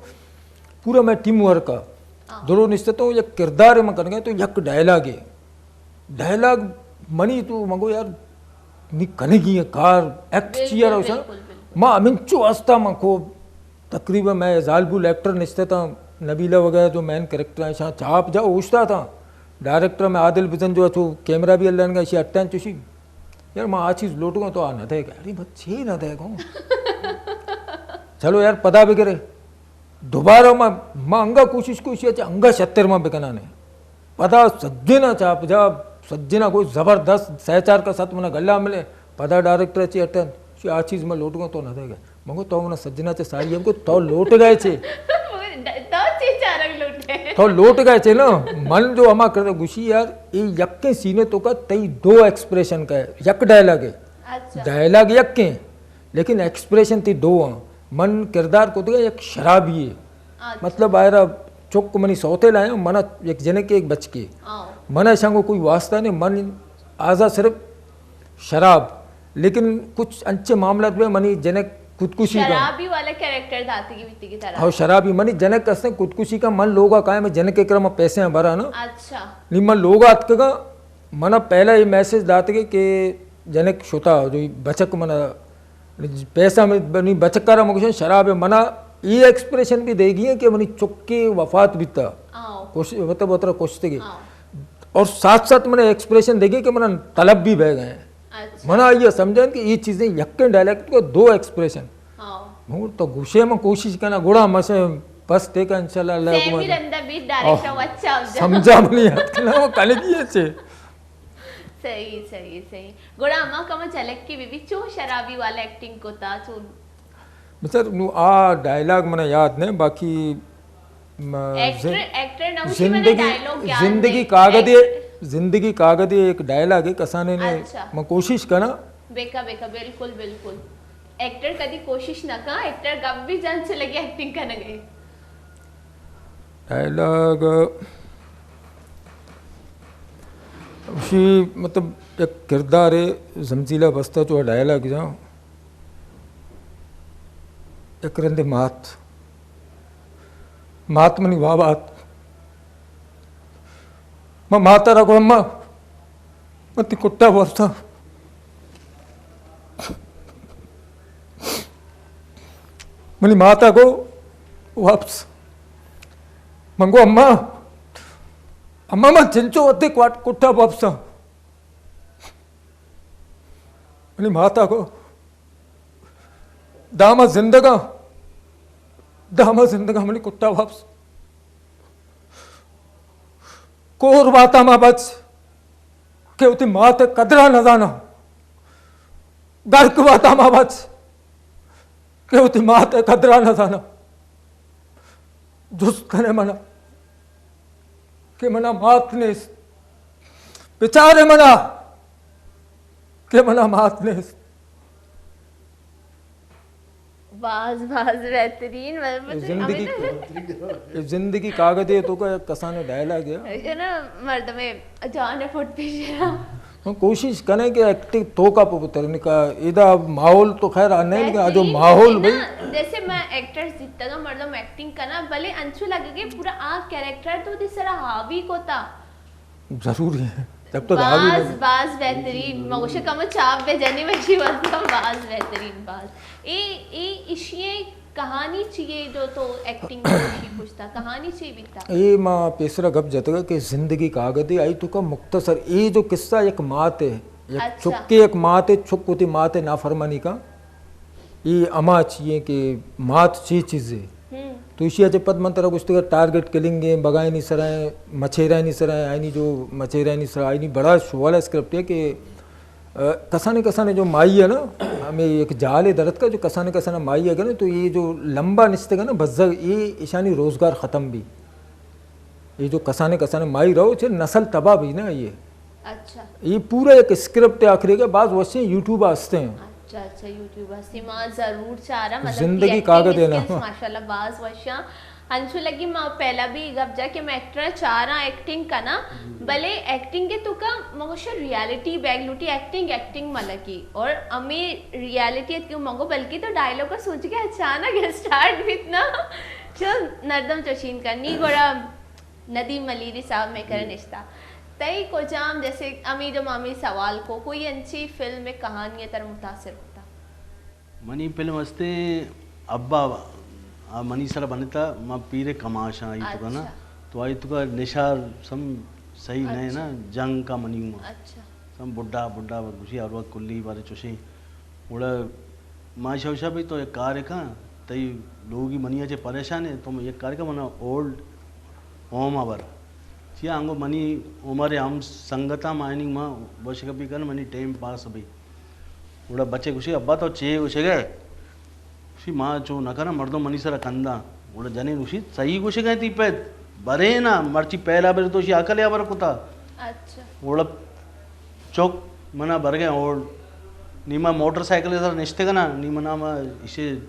پورا میں ٹیم ورک آ درو نشتہ تو یک کردار میں کر گئے تو یک ڈائلاگ ہے ڈائلاگ منی تو مگو یار نی کنگی ہے کار ایکٹ چیا رہو سا ما امنچو آستا من کو تقریبا میں زالبول ایکٹر نشتہ تا نبیلہ وغیرہ جو مین کریکٹر ہیں شاہ چاپ جا اوشتا تا ڈائریکٹر میں عادل بزن جو تو کیمرہ بھی اللہ نے اشی اٹن چوشی یار ما آ چیز لوٹگا تو آ نہ دے گا ارے بس چھ نہ دے گا چلو یار پدا بگرے دوبارہ ما ما انگا کوشش کوشی اچھا انگا شتر ما بکنانے پدا سجنا چاپ جا سجنا کوئی زبردست سہ چار کا ست منا گلا ملے پدا ڈائریکٹر اچھی اٹن چی آ چیز ما لوٹگا تو نہ دے گا مگو تو منا سجنا چے ساری ہم کو تو لوٹ گئے چے تو لوٹ گئے چے نا من جو ہما کردہ گوشی یار یہ یکیں سینے تو کا تئی دو ایکسپریشن کا ہے یک ڈائلاگ ہے ڈائلاگ یکیں لیکن ایکسپریشن تئی دو ہاں من کردار کو دگا یک شرابی ہے مطلب آئرا چک منی سوتے لائے منا یک جنک ایک بچکی منا شنگو کوئی واسطہ نہیں من آزا صرف شراب لیکن کچھ انچے معاملات میں منی جنک خودکشی کا شرابی والا کریکٹر داتی کی بیتی کی طرح ہاں شرابی منی جنک اسے خودکشی کا من لوگا کائے میں جنک اکرم پیسے ہیں بھرا نا اچھا نی من لوگا اتکگا منا پہلا یہ میسج داتگے کہ جنک شتا جو بچک منا پیسہ منی بچکارا مگوشن شراب منا یہ ایکسپریشن بھی دے گی کہ منی چکے وفات بیتا مطلب وترا کشتگے اور ساتھ ساتھ منا ایکسپریشن دے گی کہ منا طلب بھی بہ گئے منا یہ سمجھن کہ یہ چیزیں یکیں ڈائلیکٹ کو دو ایکسپریشن تو گوشے میں کوشش کرنا گڑا مسے بس ٹھیک ہے، انشاءاللہ اللہ سیمی حکومت رندا بیت ڈائریکٹر او۔ اچھا ہو جا۔ سمجھا منی ہتھ کنا، وہ کنے کیے چے۔ صحیح، صحیح، صحیح۔ گڑا ہما کما جھلک کی بی بی چو شرابی والا ایکٹنگ کوتا، چو بچار، نو آ ڈائلاگ منا یاد نہیں، باقی م-، ایکٹر، زن-، ایکٹر نہ ہوشی، منا زندگی، ڈائلاگ یاد زندگی نہیں۔ کاغذے، ایک زندگی کاغذے ایک ڈائلاگ ہے، کسانے نے اچھا۔ میں کوشش کرنا۔ بیکا، بیکا، بالکل، بالکل۔ ایکٹر کدی کوشش نہ کاں، ایکٹر گپ بھی جان سے لگے ایکٹنگ کرنے گئے۔ ڈائلاگ اسی مطلب ایک کردار ہے، زمزیلہ بستہ چو ڈائلاگ جاں۔ یک رندے مات، مات منی واب آت۔ من مات ء را گوں، اماں، من تئی کٹا وپساں۔ منی مات ء گوں وپس۔ من گوں، اماں، اماں، من چنچو وتی کٹ-، کٹا وپساں۔ منی مات ء گوں، داں ما زندگاں، داں ما زندگاں، منی کٹا وپس۔ کور باتا ما بچ کہ وتی مات ء قدرا نہ زاناں۔ گرک باتا ما بچ کہ وتی مات ء قدرا نہ زاناں۔ جست کنے منا کہ منا مات نیست۔ بچارے منا کہ منا مات نیست۔ باز، باز بہترین، مطلب، اے زندگی، ہمیں تو اے زندگی کاغذے تو کا کسانے ڈائلاگ ہے۔ ہے نا، مردمے جان پٹ پیش ہے۔ ہم کوشش کنے کہ ایکٹنگ توکا پہ پتر نکا، ادا ماحول تو خیر آ نہیں، لیکن آ جو بہترین ماحول ہے بھئی۔ نا، جیسے میں ایکٹرز جتنا مردم ایکٹنگ کنا، بلے انچو لگے کہ پورا آ کریکٹر تو دی سرا حاوی کوتا۔ ضروری ہے۔ جب تک حاوی باز، نہیں۔ باز بہترین۔ مگوشے کم چاپ بے جنی وشی واسطہ باز بہترین باز۔ اے، اے اشی کہانی چیے جو تو ایکٹنگ کوشی پوچھتا، کہانی چی بیتا؟ اے ما پیسرا گپ جتگا کہ زندگی کاغذے، آئی تو کا مختصر، اے جو قصہ یک مات ہے، یک اچھا۔ چکے یک مات ہے، چک ہوتی مات ہے نافرمانی کا، اے اما چیے کہ مات چی چیزے۔ ہم۔ تو اشی ء چہ پد من ترا گوشتگ ٹارگٹ کلنگ ہیں، بگائنی سرائیں، مچھیرانی سرائیں، آئینی جو مچھیرانی سرائیں، آئینی بڑا شوالا اسکرپٹ ہے کہ، ا، کسانے کسانے جو مائی ہے نا، ہمیں ایک جال ہے درد کا، جو کسانے کسانے مائی ہے نا، تو یہ جو لمبا نشتگ ہے نا، بزگ، یہ اشانی روزگار ختم بھی۔ یہ جو کسانے کسانے مائی رہو، چھ نسل تباہ بھی نا یہ۔ اچھا۔ یہ پورا ایک اسکرپٹ ہے آخری کا، بعض وشیں یوٹیوب آ ہستے ہیں۔ اچھا، اچھا، یوٹیوب ہستے، ما ضرور چارا، مطلب زندگی کاغذ ہے نا۔ ماشاءاللہ باز وشاں۔ انچو لگی ما پہلا بھی گپ جا کہ میں ایکٹر چاراں ایکٹنگ کنا، بلے ایکٹنگ کے تو کا مگوش ریالٹی بیگ لوٹی، ایکٹنگ، ایکٹنگ ملکی۔ اور ہمیں ریالٹی ات کہ مگو بلکہ تو ڈائلوگ کا سوچ کے اچانک اسٹارٹ بیت نا۔ چو نردم چوشین کنی گوڑا ندیم ملیری صاحب میں کرے نشتا۔ تئی کجام جیسے امی جو مامی سوال کو، کوئی انچی فلم کہانی تر متاثر کتا؟ منی فلم ہستے ابا، آ منی سر بنتا، ما پیر کماشاں آئی تو کا نا۔ اچھا۔ تو آئی تو کا نشار سم صحیح نہ ہے نا، اچھا۔ جنگ کا منی ہوا۔ اچھا۔ سم بڈا، بڈا گوشی ہر وقت کلی بارے چوشیں۔ گڑا ما شوشا بھی تو یک کارے کن، تئی لوگی منی ء چہ پریشان ہے، تو یک کارے کن، منا اولڈ ہوم ء بر۔ چیا انگو منی عمر ہم سنگتاں، ما اینی ما بشک بھی کن، منی ٹائم پاس بھی۔ گڑا بچے گوشی، ابا تو چے گوشے گئے؟ گوشی، ما چو نہ کناں، مردم منی سرا کنداں۔ گڑا جنین گوشی، صحیح گوشے گئے تئی پت، برے نا، مرچی پہلا بر تو شی عقل یا بر کتا۔ اچھا۔ گڑا چک منا برگئے اوڑ۔ نی ما موٹر سائیکل ء سر نشتگ نا، نی منا ما ایشی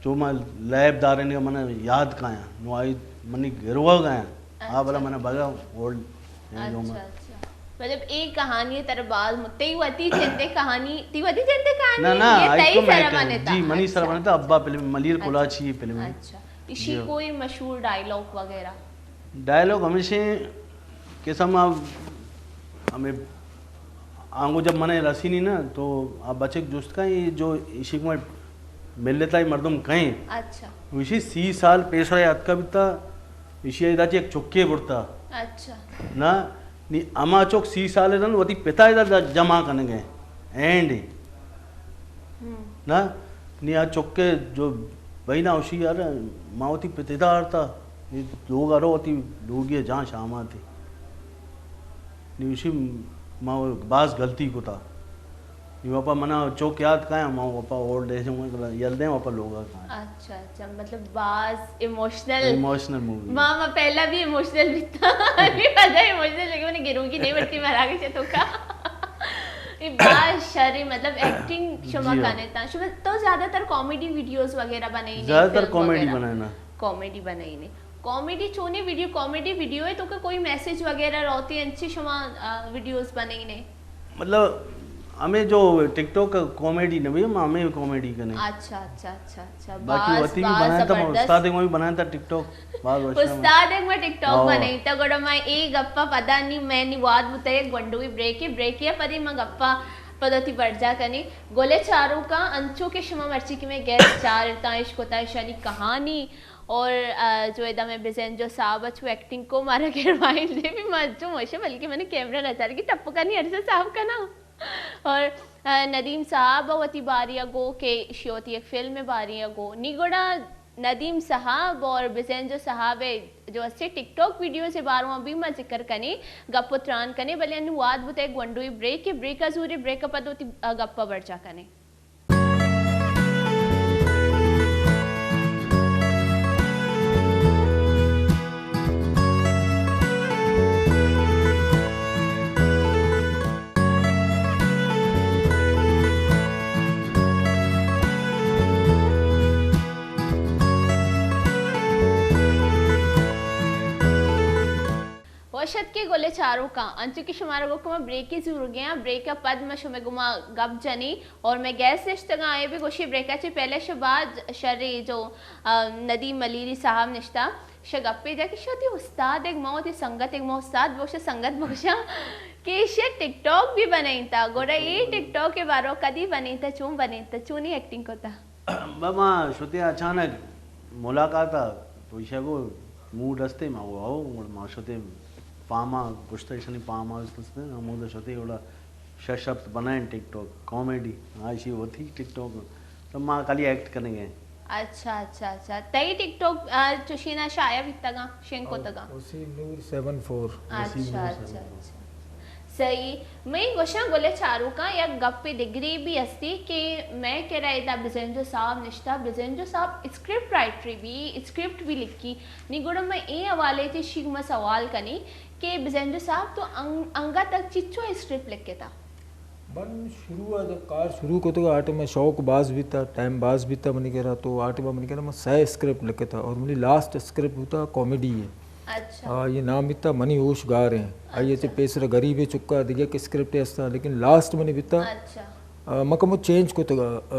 چو ما لیب دارینگ ء منا یاد کایاں۔ نو آئی منی گروہ گایاں۔ آ بلا اچھا۔ منا بگا اوڑ۔ اچھا، اچھا۔ مطلب، اے کہانی تر باز مت-، تئی وتی جندے کہانی، تئی وتی جندے کہانی؟ نہ، نہ، یہ آئی تئی تو میں سر کہ-، بنتا۔ جی، منی سر اچھا۔ بنتا، ابا فلم، ملیر اچھا۔ کلاچی فلم۔ اچھا۔ ایشی جی۔ کوئی مشہور ڈائیلاگ وغیرہ؟ ڈائیلاگ ہمیشہ قسم آ ہمیں آنگو جب منے رسینی نا تو آ بچک جست کن، یہ جو ایشی کو ملتا ہی مردم کہیں۔ اچھا۔ ایشی سی سال پیسرا اتکا بیتا، ایشی ادا چہ یک چکے برتا۔ اچھا۔ نا، نی اما چک سی سال رن وتی پتا ادا جمع کنگے۔ اینڈ۔ ہم۔ نا، نی آ چکے جو بھئی نا اشی یار، ما وتی پت ءَ دارتا، نی لوگ ءَ رو وتی لوگی ءَ جان شام ءَ تی۔ نی اشی ما باز غلطی کتا۔ نی وپا منا چوک یاد کایا، ما وپا اولڈ ایج ہوں یل دیں وپا لوگا کایا۔ اچھا، اچھا، مطلب باز ایموشنل۔ Emotional movie. ما، ما پہلا بھی ایموشنل بیتا۔ ابھی پتہ ایموشنل لگے، میں نے گروگی نہیں بڑتی مراگش تو کا۔ یہ باز شری، مطلب ایکٹنگ شما جی ہاں۔ کنے تا۔ شما تو زیادہ تر کامیڈی ویڈیوز وغیرہ بنائی نے، زیادہ تر فلم کامیڈی وغیرہ؟ بنائے نا۔ کامیڈی بنائی نے۔ کامیڈی چونے ویڈیو، کامیڈی ویڈیو ہے تو کہ کوئی میسج وغیرہ روتے انچی شما، آ، ویڈیوز بنائی نے؟ مطلب ہمیں جو ٹک ٹاک کامیڈی نہ بھی، ہم ہمیں کامیڈی کنے۔ اچھا، اچھا، اچھا، اچھا۔ باقی باز، وتی بھی باز بنائے تا، زبردست۔ استاد ایک بھی بنائے تا ٹک ٹاک، باز وش استاد ایک میں ٹک ٹاک ہاں۔ بنائی تا، گوڑا میں اے گپا پدا نی، میں نی واد بوتا ایک گونڈوی بریک ہے، بریک ہے، پدی میں گپا پدا تی برجا کنی۔ گلے چاروکاں، انچو کہ شما مرچی کہ میں گیس چار تا، عشق ہوتا ہے شانی کہانی، اور، آ، جو ادا میں بزنجو صاحب اچو ایکٹنگ کو مارا گروائیں دے بھی مجو موشے، بلکہ میں نے کیمرہ نہ چار کی ٹپکا نہیں عرصہ صاحب کا نا۔ اور، آ، ندیم صاحب وتی باری گو کہ شی وتی ایک فلم باری گو۔ نی گڑا ندیم صاحب اور بزنجو صاحب جو اسے ٹک ٹاک ویڈیو سے باروں بھی ما ذکر کنے، گپ و تران کنے، بلے انو واد بوتے گونڈوی بریک، بریک زوری بریک پد وتی، آ، گپ برجا کنے۔ وش اتکے گلے چاروکاں، انچو کہ شمارا گوکما بریکے زورگیاں، بریک ء پد ما شمے گما گپ جنی اور میں گیس نشتگاں، اے بھی گوشی بریک ء چہ پہلے شباد شری جو، آ، ندیم ملیری صاحب نشتا، شہ گپے جا کہ شہ وتی استاد ایک ما وتی سنگت ایک ما استاد بوشا سنگت بوشا کہ شہ ٹک ٹاک بھی بنائینتا، گوڑا اے ٹک ٹاک کے بارو کدی بنائینتا، چون بنائینتا، چونی ایکٹنگ کوتا؟ بابا شتے اچانک ملاقات ء تو ایشا گو موڈ استے ما گو او گڑا ما شتے پاما گشتہ ایشانی پاما است استے ہمودا شتے گڑا شش ہفت بنائیں ٹک ٹاک کامیڈی آشی وتی ٹک ٹاک تو ما خالی ایکٹ کنگے۔ اچھا، اچھا، اچھا۔ تئی ٹک ٹاک، آ، چوشینا شائع بیتگاں، شنگ کتگاں؟ وسیم نور سیون فور۔ اچھا، اچھا، اچھا۔ صحیح۔ میں گوشاں گلے چاروکاں یک گپے دگرے بھی استی کہ میں کرا ادا بزنجو صاحب نشتا، بزنجو صاحب اسکرپٹ رائٹری بھی، اسکرپٹ بھی لکھی۔ نی گڑا میں اے حوالے تے شیگ میں سوال کنی کہ بزنجو صاحب تو انگ-، انگت تک چچو اسکرپٹ لکھتا؟ من شروع ء جب کار شروع کتگ آ ٹائم ء شوق باز بیتا، ٹائم باز بیتا منی کرا، تو آ ٹائم ء منی کرا من سہ اسکرپٹ لکھتا اور منی لاسٹ اسکرپٹ بوتا کامیڈی ہے۔ اچھا۔ آ، یہ نام بیتا منی ہوش گار ہیں۔ آئی ء چہ اچھا۔ پیسر غریب چکا دگہ یک اسکرپٹ ہستا، لیکن لاسٹ منی بیتا، اچھا۔ آ، من کمو چینج کتگا، آ،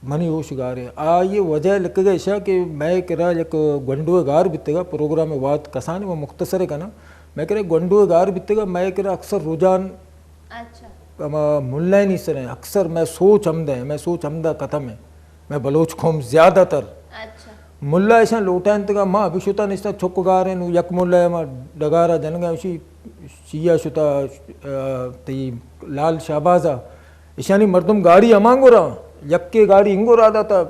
منی ہوش گار ہیں۔ آ، یہ وجہ لکھگا اشا کہ میں کرا یک گونڈو گار بیتگا، پروگرام وات کسانی میں مختصر کنا، میں کرا گونڈو گار بیتگا، میں کرا اکثر رجحان اچھا۔ ہما ملائنی سر ہیں، اکثر میں سوچ ہمدا ہیں، میں سوچ ہمدا ختم ہیں، میں بلوچ قوم زیادہ تر۔ اچھا۔ ملا ایشاں لوٹائینتگا، ما ابھی شتا نشتا چک گار ہیں، نو یک ملا ہے، ما ڈگارا جنگا، اسی شیعہ شتا، آ، تئی لال شہبازا، ایشانی مردم گاڑی ہمانگو را، یکے گاڑی انگو را داتا،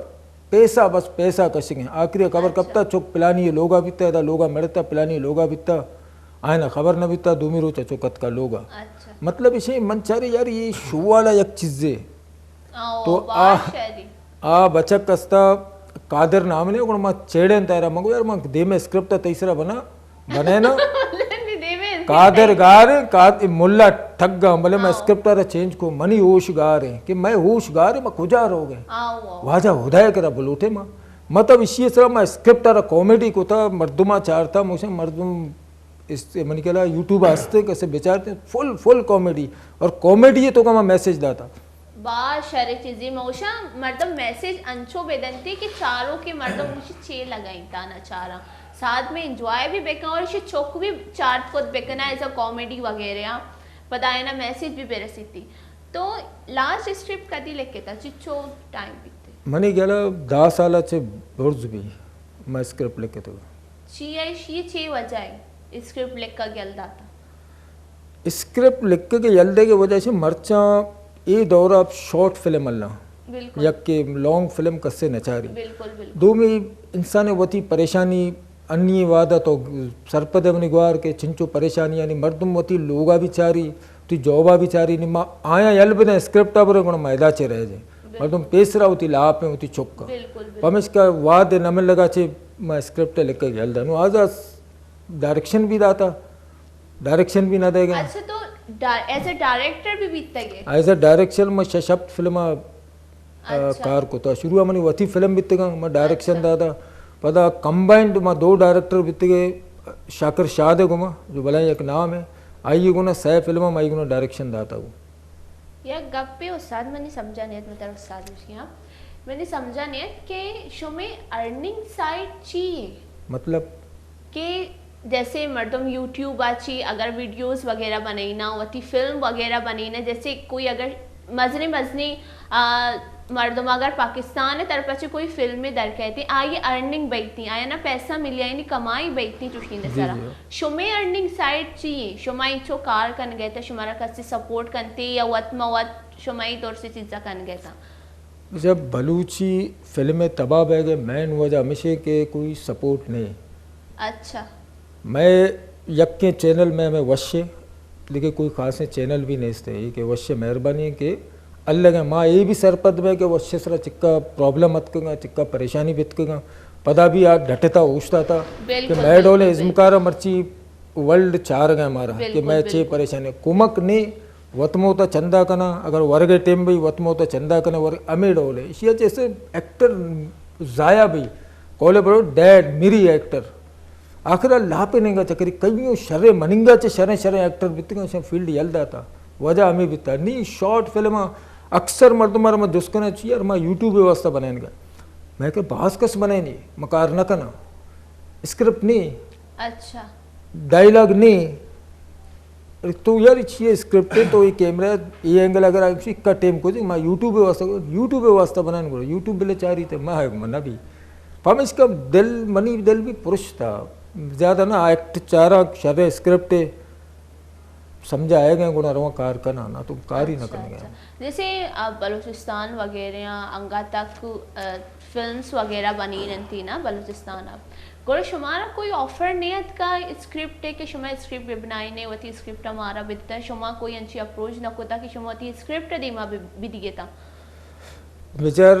پیسہ بس پیسہ کشگیں۔ آخری خبر اچھا۔ کپتا چک پلانی لوگا بیتا، ادا لوگا مڑتا، پلانی لوگا بیتا۔ آئینا خبر نہ بیتا، دومی روچ چو کتکا لوگا۔ اچھا۔ مطلب اسے من چارے یار یہ شو والا یک چیزے۔ او، تو آ، آ بچک استا قادر نام نے، گڑا ما چیڑے تیرا مگو یار من دیمے اسکرپٹ تئی سرا بنا، بنے نا۔ قادر گار، قاد-، ملا ٹھگا، بلے میں ہاں۔ اسکرپٹ را چینج کو، منی ہوش گار ہیں کہ میں ہوش گار ہیں، میں کجا رو گئے؟ آؤ، آؤ۔ واجہ ہدایہ کرا بلوٹے ما۔ مطلب اسی سرا میں اسکرپٹ را کامیڈی کو تا، مردما چارتا، موشن مردم اس منی کلا یوٹیوب ہستے کسے بچارتے فل، فل کامیڈی اور کامیڈی تو کما میسج داتا۔ باز شر چیزی موشا مردم میسج انچو بدنتی کہ چارو کے مردم مجھے چے لگائیں تا نہ چارا۔ ساتھ میں انجوائے بھی بکن اور اسے چوک بھی چارت کت بکنا ایسا کامیڈی وغیرہ۔ پدا اینا میسج بھی برسیتی۔ تو لاسٹ اسکرپٹ کدی لکھتا؟ چچو ٹائم بیتے؟ منی گلا دہ سال چے برز بھی میں اسکرپٹ لکھتا۔ چی ہے، شی چی وجہ ہے اسکرپٹ لکھا گل داتا؟ اسکرپٹ لکھگ یل دے کے وجہ سے مرچاں اے دور اب شارٹ فلم اللہ۔ بالکل۔ یک کہ لانگ فلم کسے نچاری۔ بالکل، بالکل۔ دومی انسان وتی پریشانی انی وعدہ تو سرپد منی گوار کہ چنچو پریشانی یعنی مردم وتی لوگا بھی چاری، وتی جابا بھی چاری، نی ما آیا یل بدیں اسکرپٹ آ برے گڑا ما ادا چے رہ جائیں۔ بالکل۔ مردم پیسرا وتی لاپ ہیں، وتی چکا۔ بالکل، بالکل۔ پمشکا وعدے نمن لگا چے ما اسکرپٹ لکھ کے یل دنو آزا ڈائریکشن بھی داتا، ڈائریکشن بھی نہ دے گا۔ اچھا، تو ڈا-، ایز اے ڈائریکٹر بھی بیتگ ئے؟ ایز اے ڈائریکشن میں شش ہفت فلم آ، آ، اچھا۔ کار کتا۔ شروع منی وتی فلم بیتگاں، میں ڈائریکشن اچھا۔ داتا۔ پدا کمبائنڈ ما دو ڈائریکٹر بیتگے، شاکر شاد گما، جو بلائیں یک نام ہے، آئی گنا سہ فلم آئی گنا ڈائریکشن داتا ہوں۔ یک گپے استاد، منی سمجھا نیت، من ترا استاد گوشی ہاں۔ منی سمجھا نیت کہ شمے ارننگ سائیڈ چی ہے؟ مطلب؟ کہ جیسے مردم یوٹیوب آ چی اگر ویڈیوز وغیرہ بنائینا، وتی فلم وغیرہ بنائینا، جیسے کوئی اگر مزنی مزنی، آ، مردم اگر پاکستان طرف چی کوئی فلم در کہتے، آئی ارننگ بیتی، آیا نا پیسہ ملی، آئی نی کمائی بیتی چوشی جی، سرا۔ جی۔ شمے ارننگ سائیڈ چی ہیں؟ شما انچو کار کن گئے تا، شمارا کسی سپورٹ کنتے یا وت ما وت شما ای طور سے چیزا کن گئے تا؟ جب بلوچی فلم تباہ بہ گئے، مین وجہ ہمیشہ کہ کوئی سپورٹ نہیں۔ اچھا۔ میں یکیں چینل میں ہمیں وشے، لیکن کوئی خاصیں چینل بھی نہیں تھے، یہ کہ وشے مہربانی ہے کہ الگ ہیں۔ ماں یہ بھی سرپد میں کہ وشے سرا چکا پرابلم اتکگا، چکا پریشانی بتکگا، پدا بھی آ ڈٹتا اوشتا تھا کہ بالکل، میں ڈولے بالکل، ازمکارا مرچی ورلڈ چار گئے ہمارا کہ بالکل، میں چے بالکل۔ پریشانی کمک نے وتمو تا چندہ کنا، اگر ورگے ٹیم بھی وتمو تا چندہ کنا، ور ہمیں ڈول ہے۔ اسی وجہ سے ایکٹر ضائع بھی، کولے بڑو ڈیڈ، میری ایکٹر۔ آخر اللہ پہ ننگا چکری، کئیوں شرے مننگا چے شرے شرے ایکٹر بیتگا، شن فیلڈ یل داتا۔ وجہ ہمیں بیتا۔ نی شارٹ فلم اکثر مردم مارا ما جس کنا چی یار، ما یوٹیوب واسطہ بنائیں گا۔ میں کہ باز کس بنائیں نہیں، مکار نہ کنا۔ اسکرپٹ نہیں۔ اچھا۔ ڈائیلاگ نہیں۔ تو یار چی اسکرپٹ ہے تو یہ کیمرہ، یہ اینگل اگر آئی چی کا ٹیم کو دے، ما یوٹیوب واسطہ، یوٹیوب واسطہ بنائیں گو، یوٹیوب بلے چاری تے ما ہے منا بھی۔ پمیشکا دل، منی دل بھی پرش تھا۔ زیادہ نہ ایکٹ چارا شر اسکرپٹ ہے۔ سمجھا آئے گئے گڑا رواں کار کنا، نہ تو کار ہی نہ اچھا، کرنے گئے۔ اچھا۔ جیسے، آ، بلوچستان وغیرہ انگا تک، آ، فلمز وغیرہ بنی رہتی نا بلوچستان اب۔ گڑا شمارا کوئی آفر نہیں اتکا اسکرپٹ ہے کہ شما اسکرپٹ بنائی نے، وتی اسکرپٹ ہمارا بدتا، شما کوئی انچی اپروچ نہ کتا کہ شما وتی اسکرپٹ دیما بی-، بدیگے تا؟ بچار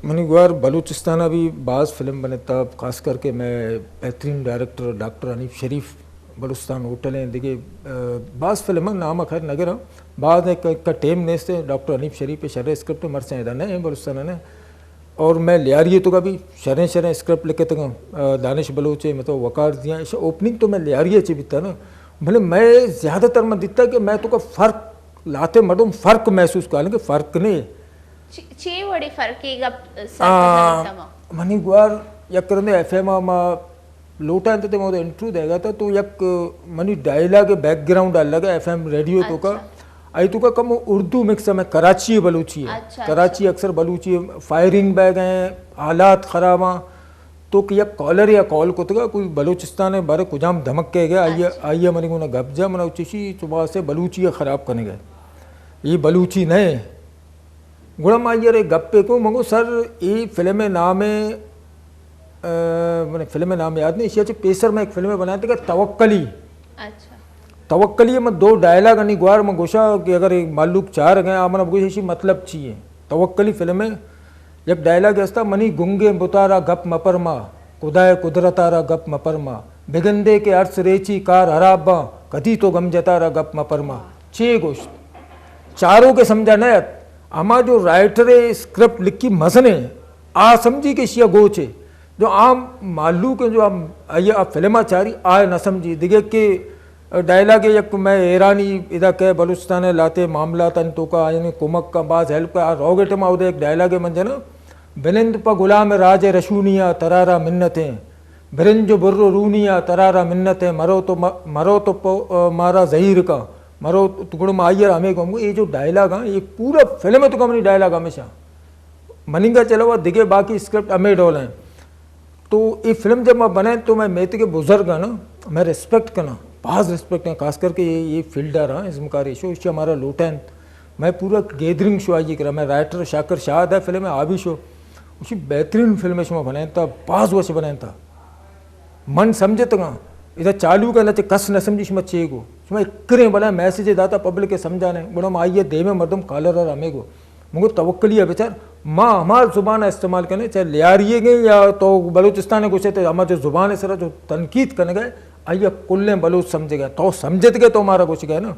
منی گوار بلوچستان ء بھی باز فلم بنتا، خاص کر کے میں بہترین ڈائریکٹر ڈاکٹر حنیف شریف بلوچستان ہوٹل ہیں دیکھے، آ، باز فلم نام خیر نگر ہاں، باز ایک، ایک کا ٹیم نیست ہے، ڈاکٹر حنیف شریف پہ شر اسکرپٹ مرچیں ادا نہیں بلوچستان نے۔ اور میں لیاری تو کا بھی شریں شریں اسکرپٹ لکھے تک، آ، دانش بلوچ ہے، مطلب وقار دیاں، ایسا اوپننگ تو میں لیاری چی بیتا نا، بھلے میں زیادہ تر میں دیتا کہ میں تو کا فرق لاتے مردم فرق محسوس کر لیں کہ فرق نہیں۔ چے، چے وڑے فرقے گپ سر آ، پہ زمین تما؟ منی گوار یک رندے ایف ایم آ ما لوٹا انت تے ما انٹرویو دے گا تھا تو یک منی ڈائیلاگ بیک گراؤنڈ الگ ہے ایف ایم ریڈیو تو کا۔ اچھا۔ آئی تو کا کم اردو مکس میں کراچی بلوچی ہے۔ اچھا، اچھا۔ کراچی اکثر بلوچی ہے، فائرنگ بہ گئے، حالات خراب ہیں۔ تو کہ یک کالر یا کال کتگا کوئی بلوچستان ہے بارے کجام دھمک کہے گیا، آئیے، اچھا۔ آئیے منی گونا گپ جا منا چشی تو واسے بلوچی ہے خراب کرنے گئے۔ یہ بلوچی نہیں۔ گڑا ما آئی ء را گپے کو، من گو سر، اے فلم ء نام ء، آ، من فلم ء نام یاد نہیں، ایشی ء چہ پیسر میں ایک فلم ء بنائے تھے کہ توکلی۔ اچھا۔ توکلی ء من دو ڈائلاگ انی گوار من گوشا کہ اگر ایک مالوک چار گئے، آ من اب گوشی ایشی مطلب چی ہے؟ توکلی فلم ء یک ڈائلاگ ہستا، منی گنگیں بتارا گپ مپرما، خدائے قدرتارا گپ مپرما، بگندے کہ ارس ریچی کار حراب باں، کدی تو گم جتارا گپ مپرما۔ چے گوشت؟ چاروک ء سمجھا نہ ات۔ ہما جو رائٹر ء اسکرپٹ لکھی مزن ء، آ سمجھی کہ اشی ء گوچ ء۔ جو عام مھلوک ء جو ہم آئی ء فلم ء چاری، آ نہ سمجھی۔ دگہ کہ ڈائلاگ ء یک مئے ایرانی ادا کہ بلوچستان ء لہتے معاملات انت توکا آیانی کمک ء باز ہیلپ ء، آ روگ ء ٹائم ء اود ء یک ڈائلاگ ء من جناں، بنند پہ غلام راج ء رشونی ء ترارا منت ایں۔ برنج و بر و رونی ء ترارا منت ء، مرو تو م-، مرو تو پ-، مارا زہیر کن، مرو تو گڑا ما آئی ء را ہمے گوں، اے جو ڈائلاگ آں، اے پورا فلم ء تو منی ڈائلاگ ہمیشہ مننگا چلو دگہ باقی اسکرپٹ ہمے ڈول ہیں۔ تو اے فلم جب ما بنائیں تو میں میتگ بزرگ آں نا، میں ریسپیکٹ کناں، باز ریسپیکٹ ہیں، خاص کر کے یہ، یہ فیلڈ آ رہا ازمکاری شو، اس سے ہمارا لوٹا ہیں۔ مئے پورا گیدرنگ شو آئی کرا، مئے رائٹر شاکر شاد ءِ فلم ءِ آبی شو، گوشی بہترین فلم ءَ شما بنائینتا، باز وش بنائینتا۔ من سمجھتگاں، ادا چالو کا نہ چہ کس نہ سمجھی شما چے گو۔ شما اکریں بلا میسج داتا پبلک ءَ سمجھانے، گڑا ما آئی ءِ دیمے مردم کالر ءَ ہمے گو۔ من گو توکلی ءَ بچار، ما ہما زبان ءَ استعمال کنے، چاہے لیاری گے یا تو بلوچستان ءَ گوشے تے ہما جو زبان ءِ سرا جو تنقید کنگے، آئی ءَ کلیں بلوچ سمجھگے، تو سمجھتگے تو مارا گوشگے نا۔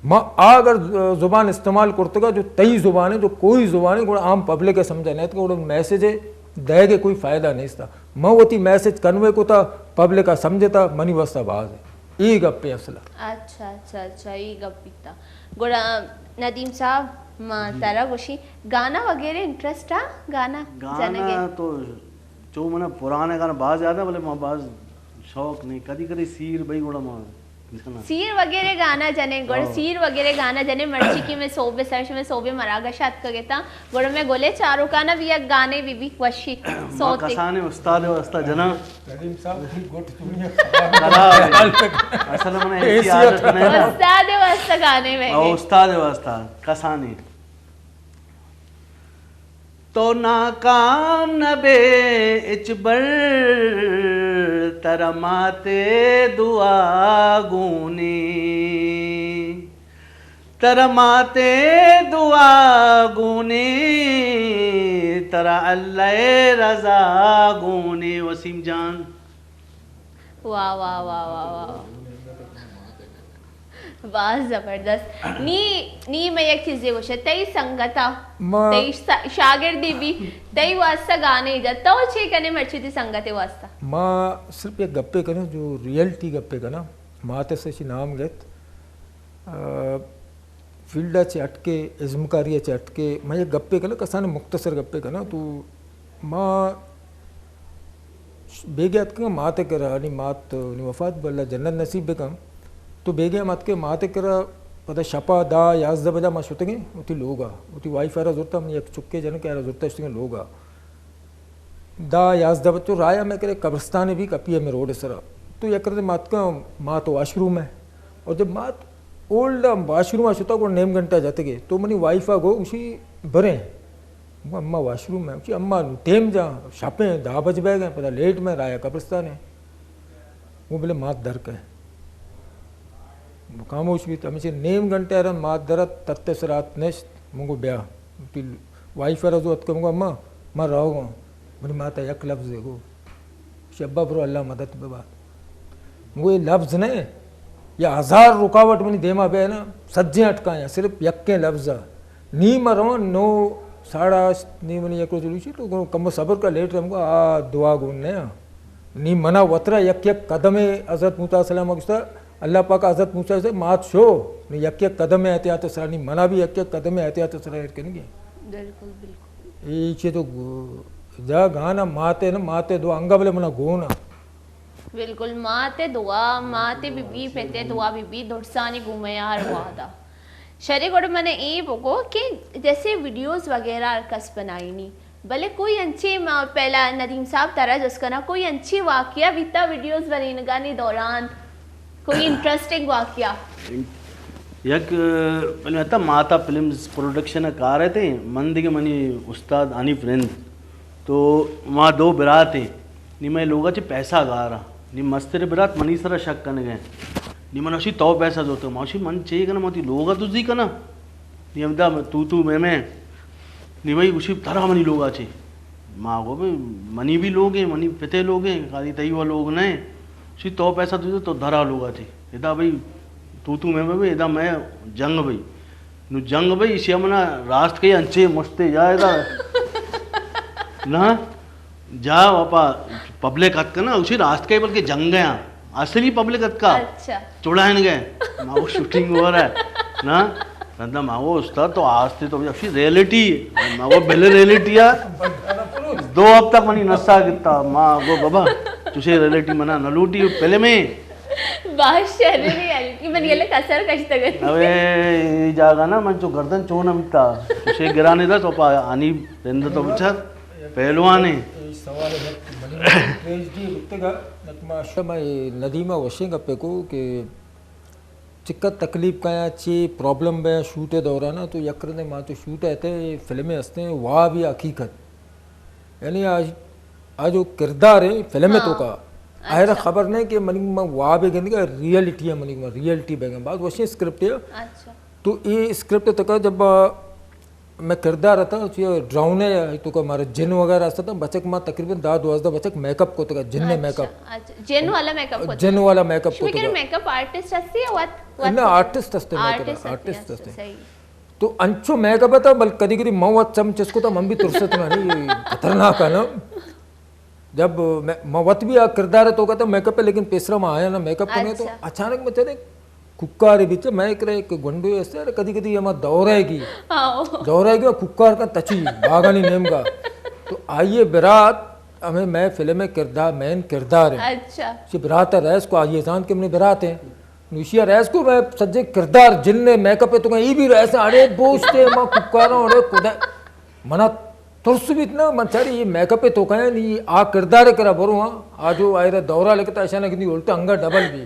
ما اگر زبان استعمال کرتگا جو تئی زبان ہے، جو کوئی زبان ہے، گڑا عام پبلک ءَ سمجھا نیت، گڑا میسج دئیگ ءِ کوئی فائدہ نیستا۔ ما وتی میسج کنوے کتا، پبلک ءَ سمجھتا، منی واسطہ باز ہے۔ اے گپ ہے اصل۔ اچھا، اچھا، اچھا، اے گپ بیتا۔ گڑا ندیم صاحب، ما ترا گوشی، گانا وغیرہ انٹرسٹ آ؟ گانا جنگ ہے؟ گانا تو چو منا پرانے گانا باز یاد ہے، بلے ما باز شوق نہیں۔ کدی کدی سیر بھائی گڑا ما سیر وغیرہ گانا جنے، گڑا ہاں۔ سیر وغیرہ گانا جنے، مرچی کہ میں صوبے سر، میں صوبے مراگش اتکگتا، گڑا میں گلے چاروکانا بھی یک گانے بھی، بھی وشی ما سوتے۔ کسانے استاد واسطہ جنا۔ ندیم صاحب، تئی گٹ تمہیں خراب ہے۔ اصل من ایسی عادت نہیں ہے۔ استاد واسطہ گانے میں اور گئے۔ استاد واسطہ کسانے۔ تو ناکام نہ بے اچ بر، ترا ماتے دعا گونی، ترا ماتے دعا گونی، ترا اللہ رضا گونی۔ وسیم جان۔ واہ، واہ، واہ، واہ، واہ۔ باز زبردست۔ نی، نی میں یک چیزے گوشے، تئی سنگتا، ما تئی شا-، شاگردی بھی، تئی واسطہ گانے جا، تو چے کنے مرچی تئی سنگتے واسطہ؟ ما صرف یک گپے کناں، جو ریئلٹی گپے کناں، ما تے سے نام گت۔ آ، فیلڈ ءَ چہ اٹکے، ازمکاری ءَ چہ اٹکے، من یک گپے کناں، کسان مختصر گپے کناں، تو ما بیگے اتکگاں مات ءِ کرا، نی مات نی وفات بہ، اللہ جنت نصیب بکن۔ تو بیگے ہم اتکے مات ءِ کرا، پدا شپا دہ یازدہ بجا ما شتگیں وتی لوگا، وتی وائف ءَ را زرتا، منی یک چکے جنکے ءَ را زرتا، شتگیں لوگا۔ دہ یازدہ بجہ تو راہ ءَ مئے کرے قبرستانے بھی کپی ہمے روڈ ءِ سرا۔ تو یک رندے ما اتکاں، مات واش روم ءَ۔ اور جب مات اولڈ ءَ واش روم ءَ شتا، گڑا نیم گھنٹہ جتگے۔ تو منی وائف ءَ گو، گوشی، بریں۔ گو، اما واش روم ءَ۔ گوشی، اما نوں ٹیم جاں، شپیں دہ بج بیگ ءَ، پدا لیٹ میں راہ ءَ قبرستان ءَ۔ گو، بلے مات در کئے۔ خاموش بیت، ہمیشہ نیم گھنٹہ ءَ رند مات در ات، تت ءِ سرا ات نشت، من گو بیا۔ وتی وائف ءَ را زو اتک، من گو، اما، من روگاں۔ منی مات ءَ یک لفظے گو، شبا برو، اللہ مدد ببات۔ من گو، اے لفظ نہ، یا ہزار رکاوٹ منی دیما بے نا، سجیں اٹکایاں، صرف یکیں لفظ ءَ۔ نی من رواں نو، ساڑھا ہشت، نی منی یک روچ لوشی، تو گو کمو صبر کا، لیٹ رم گو، آ دعا گون نہ۔ نی منا وترا یک یک قدمے حضرت موسی علیہ السلام ءَ گوشتا، اللہ پاک حضرت موسی سے مات شو، نی یک یک قدمے احتیاط سرا، نی منا بھی یک یک قدمے احتیاط سرا ایر کنگی۔ بالکل، بالکل۔ اے چے تو جا گانا ماتے نا، ماتے دعا انگا بلے منا گونا۔ بالکل، ماتے دعا، ماتے بی بی، پتے دعا بی بی، درسانی گومے ہر وہدا۔ شرے گڑا من اے بگو کہ جیسے ویڈیوز وغیرہ ہر کس بنائینی، بلے کوئی انچے، ما پہلا ندیم صاحب ترا جست کناں، کوئی انچے واقعہ بیتا ویڈیوز بنینگانی دوران؟ کوئی انٹرسٹنگ واقعہ؟ یک، پہلے تا ماتا فلمز پروڈکشن کار ءَ تے، من دگہ منی استاد حنیف رند، تو ما دو برات ایں، نی مئے لوگا چہ پیسہ گار آں، نی مستر برات منی سرا شک کنگ ءَ۔ نی من اشی تو پیسہ زرتگ، ما اشی من چے کناں، من وتی لوگا دزی کناں؟ نی ہمدا تو تو میں میں، نی بھائی گوشی ترا منی لوگا چے؟ ما گو بھئی منی بھی لوگ ہیں، منی پتے لوگ ہیں، خالی تئی وہ لوگ نہ ہیں۔ اشی تو پیسہ دزی تو درا لوگا چے؟ ادا بھئی تو تو میں میں بھئی، ادا میں جنگ بھئی۔ نو جنگ بھئی، ایشی منا راست کئی انچے مشتے یا ادا۔ نا، جا واپا پبلک اتک نا، اسی راست کئی بلکہ جنگ گیا۔ اصلی پبلک اتکا۔ اچھا۔ چڑائن گئے۔ ما وہ شوٹنگ ہو رہا ہے۔ نا، رندا ما وہ استاد تو آستے تو اسی ریئلٹی ہے۔ ما وہ بل ریئلٹی ہے۔ دو ہفتہ منی نسا گتا۔ ما وہ بابا، تجھے ریئلٹی منا نہ لوٹی فلم ہے۔ باز شر نہیں، ہلکی من یلہ کسر کشتگ۔ اوے، اے جاگہ نا من چو گردن چو نہ بیتا۔ چوشے گرانے دا تو پا آنی رند تو بچار پہلوانے۔ اے سوال ہے، منی ٹریجڈی بتگا، نتما شما ندیمہ وشیں گپے کو کہ چکا تکلیف کایاں، چی پرابلم بیاں شوٹ ءِ دوران ءَ، تو یک رندے ما تو شوٹ ءَ اتیں، فلمے ہستیں واب یا حقیقت، یعنی آ، آ جو کردار ہے فلم ءِ ہاں۔ توکا، آئرا اچھا۔ خبر نہیں کہ منی ما واب گندگا، ریئلٹی ہے، منی ما ریئلٹی بیگا، بعد وشیں اسکرپٹ ہے۔ اچھا۔ تو اے اسکرپٹ توکا جب، آ، میں کردار اتاں، چی ڈراؤن ہے، توکا مارا جن وغیرہ استا، بچک ما تقریباً دہ دوازدہ بچک میک اپ کو تکا، جن نے میک اپ۔ اچھا، اچھا۔ جن والا میک اپ کو جن تکا۔ والا میک اپ کو شما کر تکا۔ میک اپ آرٹسٹ ہستی یا وت، وت نہ، کو؟ آرٹسٹ ہستے میک اپ، آرٹسٹ ہستے، آرٹسٹ اچھا، ہستے۔ صحیح۔ تو انچو میک اپ تھا، بل کدی کدی من وت چم چسکو تھا، من بھی ترست نا، یہ خطرناک ہے نا۔ جب میں، من وت بھی آ کردار توکا تھا میک اپ ہے، لیکن پیسرا ما آیا نا میک اپ کنے تو اچھا۔ اچانک میں چلے کوکار بیچ میں ایک رہے کہ گنڈو ایسے، کدی کدی ہما دورہ گی۔ ہاں۔ دورہ گی کوکار کا تچی، باغانی نیم کا۔ تو آئیے برات، ہمیں میں فلم میں کردار، مین کردار ہے۔ اچھا۔ چی برات ہے رئیس کو آئیے زان کہ منی برات ہے۔ نوشیا رئیس کو میں سجے کردار جن نے میک اپ ہے تو کہیں ای بھی رئیس، اڑے بوشتے ما کوکاراں، اڑے کدے۔ منا ترس بیت نا، من چاری یہ میک اپ توکا ہے، نی آ کردار کرا برو ہاں، آ جو آئرا دورہ لگتا اشانا کتنی الٹا انگا ڈبل بھی۔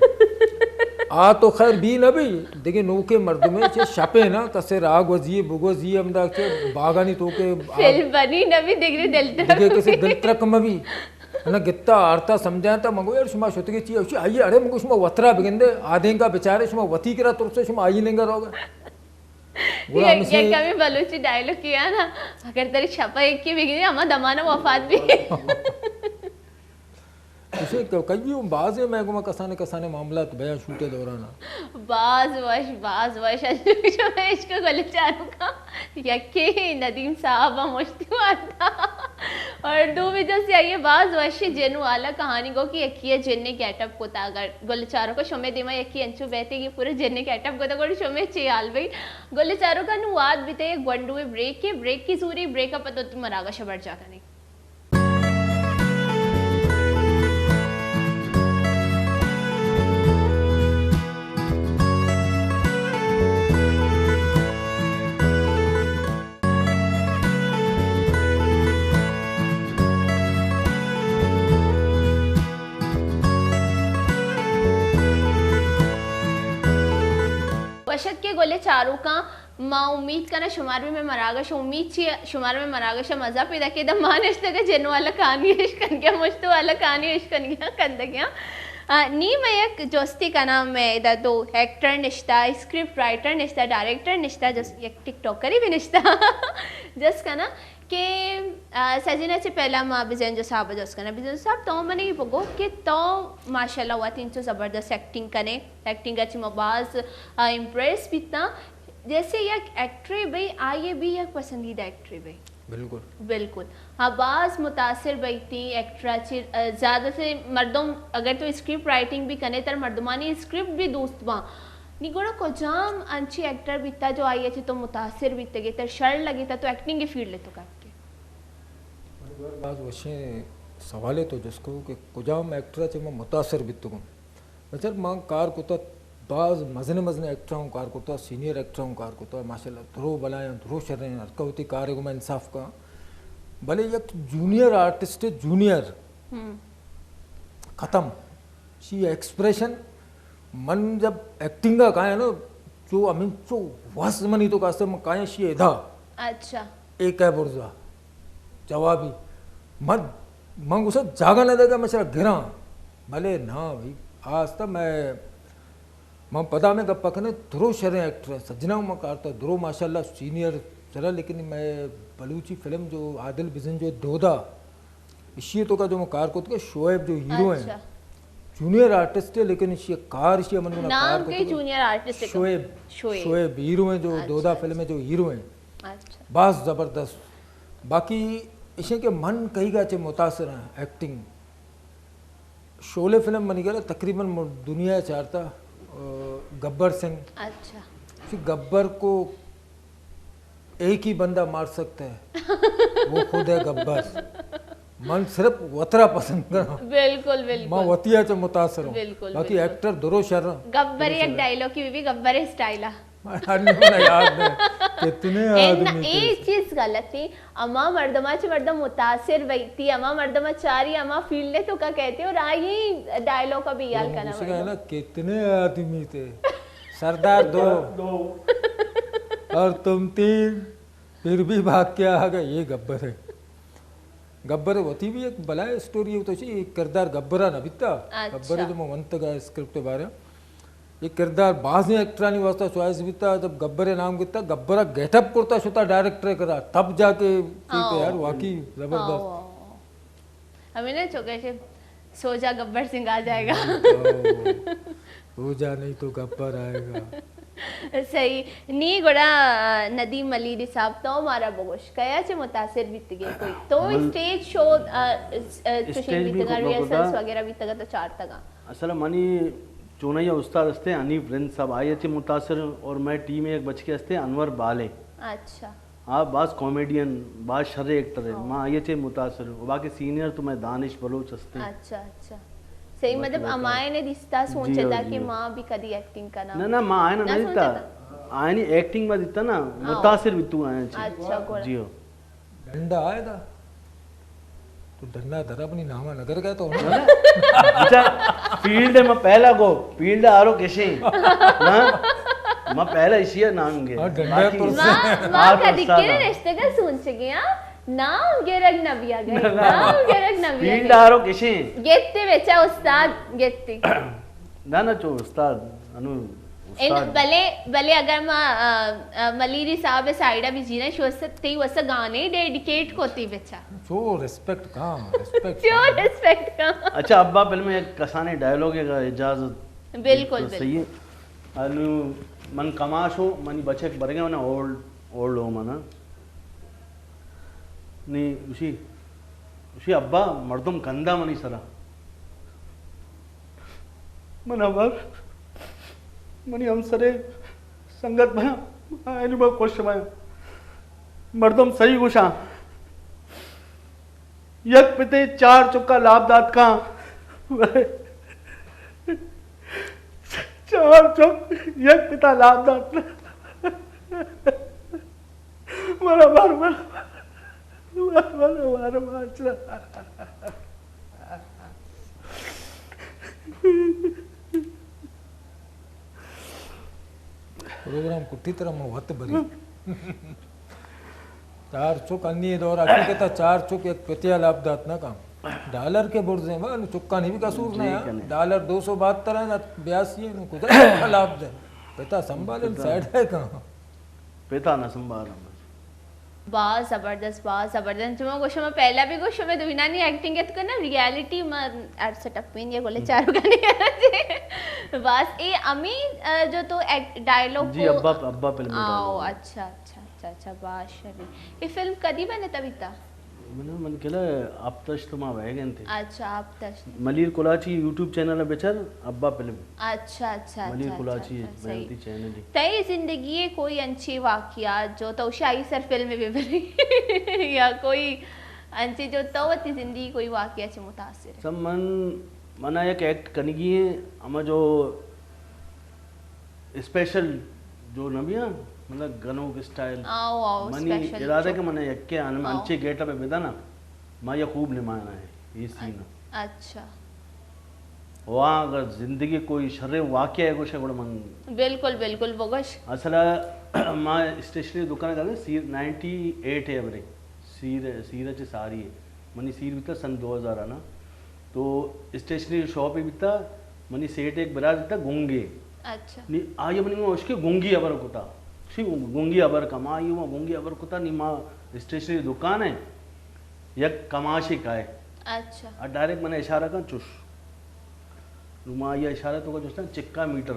آ تو خیر بھی نہ بھی، دیکھیں نوکے مردمے چے شپے نا، کسے راگ وزی، بگوزی، ہم دا چے باغانی توکے آ فلم بنی نہ بھی، دیکھنے دل ترک دیکھے کسے دل ترک مہ بھی۔ نا گتا آرتا سمجھا تا، مگو یار شما شتگے چی، اوشی آئیے، اڑے مگو شما وترا بگندے، آدینگا بیچارے شما وتی کرا ترسے، شما آئی ننگا روگا۔ گڑا یک، ہمشی یک کمی بلوچی ڈائلوگ کیا نا، اگر تری شپا ایک کی بگنی، ہما دمانا وفات بھی۔ اسے ک-، کئی ہوں بازے میں گما کسانے کسانے معاملات بیاں شوٹے دورانا۔ باز وش، باز وش، انچو کہ شما عشق گل چاروکا۔ یکے ندیم صاحب ہم مشتی وارتا۔ اور دومی جس یا یہ باز وشی جن والا کہانی گو کہ یکی جن نے گیٹ اپ کتا، اگر گل چاروکا شمے دیما یکی انچو بیتے کہ پورے جن نے گیٹ اپ کتا، گڑا شمے چے حال بھئی؟ گل چاروکا نو واد بیتے یک گونڈوے بریک کے، بریک کی زوری، بریک اپ تو مراگش برجا کنے۔ وشت کے گلے چاروکاں، ما امید کناں شمار بھی میں مراگش، امید چی شمار میں مراگش مزہ پیدا کے دا ما نشتگا جن والا کہانی اش کنگیا، مشت والا کہانی اش کنگیا، کندگیا۔ آ، نی میں یک جستی کناں، میں ادا دو ایکٹر نشتا، اسکرپٹ رائٹر نشتا، ڈائریکٹر نشتا، جس یک ٹک ٹاکری بھی نشتا۔ جس کناں کہ، آ، سجنا چہ پہلا ما بزنجو صاحب جس کناں۔ بزنجو صاحب، تو منے یہ بگو کہ تو ماشاءاللہ وت انچو زبردست ایکٹنگ کنے، ایکٹنگ اچ ما باز، آ، امپریس بیتاں۔ جیسے یک ایکٹرے بئی، آئیے بھی یک پسندیدہ ایکٹرے بئی۔ بالکل۔ بالکل۔ ہاں، باز متاثر بیتی ایکٹرا چی، آ، زیادہ سے مردم، اگر تو اسکرپٹ رائٹنگ بھی کنے، تر مردمانی اسکرپٹ بھی دوست باں۔ نی گڑا کجام انچی ایکٹر بیتا جو آئی چی تو متاثر بیتگے، تر شر لگیتا تو ایکٹنگ فیلڈ تو کپکے؟ باز وشیں سوالے تو جس کو کہ کجام ایکٹر چی من متاثر بیتگوں۔ بچار، من کار کتا، باز مزن مزن ایکٹراں کار کتا، سینئر ایکٹراں کار کتا، ماشاءاللہ، درو بلایاں، درو شریں، ہر کہتی کارے گو من انصاف کا۔ بلے یک جونیئر آرٹسٹ، جونیئر ختم۔ شی ایکسپریشن، من جب ایکٹنگ کا کایا نا، چو ہمیں چو وس منی تو کاسے من کایا شی ادا۔ اچھا۔ اے کئے برزا؟ جوابی۔ من، من گوشاں جاگہ نہ دگا، من چرا گراں۔ بلے نا بھئی، آستا میں، من پدا میں گپ کنے، درو شریں ایکٹر ہیں، سجنا من کارتا، درو ماشاءاللہ سینئر شرا، لیکن میں بلوچی فلم جو عادل بزن جو دودا، اشی تو کا جو من کار کت کہ شعیب جو ہیرو ہیں، اچھا۔ جونیئر آرٹسٹ ہے، لیکن اشی کار اشی من نام کار کت کہ جونیئر آرٹسٹ ہے۔ شعیب، شعیب۔ شعیب ہیرو ہیں جو اچھا، دودا اچھا۔ فلم ہے جو ہیرو ہیں۔ اچھا۔ باز زبردست۔ باقی ایشیں کہ من کئی گا چے متاثر ہیں ایکٹنگ۔ شعلے فلم منی گلا تقریباً م-، دنیا چارتا، آ، گبر سنگھ۔ اچھا۔ کہ گبر کو ایک ہی بندہ مار سکتا ہے، وہ خود ہے گبر۔ من صرف وترا پسند کراں۔ بالکل، بالکل۔ ما وتیا چے متاثر ہوں۔ بالکل، باقی بالکل۔ ایکٹر درو شر ہیں۔ گبر درو ایک شر ہیں۔ ڈائلوگ کی بھی گبر اسٹائل ہے۔ ہر نمونہ یاد نہیں۔ کتنے آدمی اے تھے۔ چیز غلط تھی۔ اما مردما چے مردم متاثر بیتی، اما مردما چاری، اما فیلڈ تو کا کہتے اور آئی ڈائلوگ کا بھی یاد کرنا پڑتا۔ نا، کتنے آدمی تھے۔ سردار دو۔ دو۔ اور تم تین، پھر بھی بھاگ کے آ گئے، یہ گبر ہے۔ گبر وتی بھی ایک بلائیں اسٹوری ہے، تو چی کردار گبرا نہ بیتا۔ اچھا۔ گبر جو من ونتگا اسکرپٹ بارے، یہ کردار بازیں ایکٹرانی واسطہ چوائس بیتا، جب گبر نام گتا، گبرا گیٹ اپ کرتا شتا ڈائریکٹر کرا، تب جا کے ٹھیک ہے یار، واقعی زبردست۔ ہمیں نا چوکے سے سو جا گبر سنگھ آ جائے گا۔ او، سو جا نہیں تو گبر آئے گا۔ صحیح۔ نی گڑا، آ، ندیم ملیری صاحب، تو مارا بگوش، کیا چہ متاثر بیتگے کوئی؟ تو اسٹیج شو، آ، اس-، آ، چوشیں اسٹیج بھی بیتگا، خوب ریہرسلز وغیرہ بیتگا تو چارتگا۔ اصل منی چونیا استاد ہستے حنیف رند صاحب، آئی چہ متاثر، اور میں ٹیم ایک بچکے ہستے انور بالے۔ اچھا۔ آ باز کامیڈین، باز شر ایکٹر ہے۔ ہاں۔ ما آئی چے متاثر ہوں۔ باقی سینئر تو میں دانش بلوچ ہستے۔ اچھا، اچھا۔ صحیح، مطلب، امائے نے دیستا سوچے دا کہ ما بھی کدی ایکٹنگ کنا۔ نہ، نہ، ما آئے نہ دیتا۔ آئے نی ایکٹنگ ما دیتا نا، ہاں۔ متاثر بھی تو آئے چے۔ اچھا، گوڑا۔ جی ہو۔ ڈنڈا آئے دا۔ تو ڈنڈا درا اپنی ناما نگر گئے تو۔ اچھا، فیلڈ میں پہلا گو، فیلڈ آرو کشیں۔ ہاں؟ ما پہلا اسی نام گے۔ ہاں، ڈنڈا باقی تو ما، ما آ تو کدی استاد کرے آ۔ رشتے کا سوچ گیا۔ نام گرگ نہ بیا گئے۔ نہ، نہ۔ نام گرگ نہ بیا گئے۔ فیلڈ آرو کشیں۔ گیتے بیچا استاد، گیتے۔ نہ، نہ، چو استاد، انو ان استاد۔ بلے، بلے اگر ما، آ، آ، ملیری صاحب سائیڈا بھی جینا شو س-، تی وسا گانے ڈیڈیکیٹ کو تی بچا۔ چو ریسپیکٹ کام، ریسپیکٹ چو کام۔ ریسپیکٹ کام۔ اچھا، ابا فلم ایک کسانے ڈائلوگ ہے، اجازت۔ بالکل، تو صحیح ہے۔ بالکل۔ انو من کماش ہوں، منی بچک برگے ہونا اولڈ، اولڈ ہوم ہے نا۔ نی، اشی، اشی ابا مردم کندا منی سرا۔ من ابر، منی ہمسرے سنگت بیاں، آئینی با خوش بیاں۔ مردم صحیح گوشاں۔ یک پتے چار چکا لاپ دات کاں۔ چار چک یک پتا لاپ دات۔ مارا مار، مار، مار، مار، مار، مار، مار۔ پروگرام کٹی طرح من وت بری۔ چار چک انی دور حقیقت چار چک یک پتیا لاپ دات نہ کم۔ ڈالر کے برزیں، ما نو چکانی بھی قصور نہ ہے۔ ڈالر دو سو بہتر ہے، نہ بیاسی ہے، نو کجا لاپ دے۔ پتا سنبھالن سائیڈ ہے کہاں؟ پتا نہ سنبھالن بس۔ باز زبردست، باز زبردست۔ چما گوشم، پہلا بھی گوشم، دوینانی ایکٹنگ ات کنا، ریالٹی ما ارس ٹپین یا گلے چارو گانی۔ بس اے امی، آ، جو تو ایک ڈائلوگ جی، کو ابا، ابا فلم آؤ، ڈائلوگ۔ اچھا، اچھا، اچھا، اچھا، باز شبی۔ اے فلم کدی بنے تبیتا؟ من، من کلا ہپتش تو ما وے گئے تھے۔ اچھا، ہپتش۔ ملیر کلاچی یوٹیوب چینل بچار، ابا فلم۔ اچھا، اچھا، ملیر اچھا، کلاچی اچھا، اچھا، میں صحیح۔ وتی چینل ہی۔ تئی زندگی کوئی انچی واقعہ جو تو شاہی سر فلم میں ببری یا کوئی انچی جو تو وتی زندگی کوئی واقعہ چے متاثر ہے؟ سب من، منا یک ایکٹ کنگی ہے، اما جو اسپیشل جو نہ بیاں، مطلب گنوک اسٹائل۔ آؤ، آؤ، منی اسپیشل ارادہ جو کہ من یکے آن، من آؤ۔ انچے گیٹ اپ بدنا، ما یہ خوب نمانا ہے، یہ سین۔ اچھا۔ وہاں اگر زندگی کوئی شر واقعہ ہے گوشے گڑا من۔ بالکل، بالکل، بگوش۔ اصل ما اسٹیشنری دکان کرنے سیر نائنٹی ایٹ ہے ابرے۔ سیر، سیر چے ساری ہے۔ منی سیر بیتا سن دو ہزار آنا۔ تو اسٹیشنری شاپ ہی بیتا، منی سیٹ ایک برار بیتا گنگے۔ اچھا۔ نی آئی منی ما اشکے گنگی ابر کتا۔ شی گنگی ابر کما، آئی ما گنگی ابر کتا، نی ما اسٹیشنری دکان ہے، یک کماشے کائے۔ اچھا۔ آ ڈائریکٹ منا اشارہ کن چش۔ نو ما آئی اشارہ تو کا جستاں چکا میٹر۔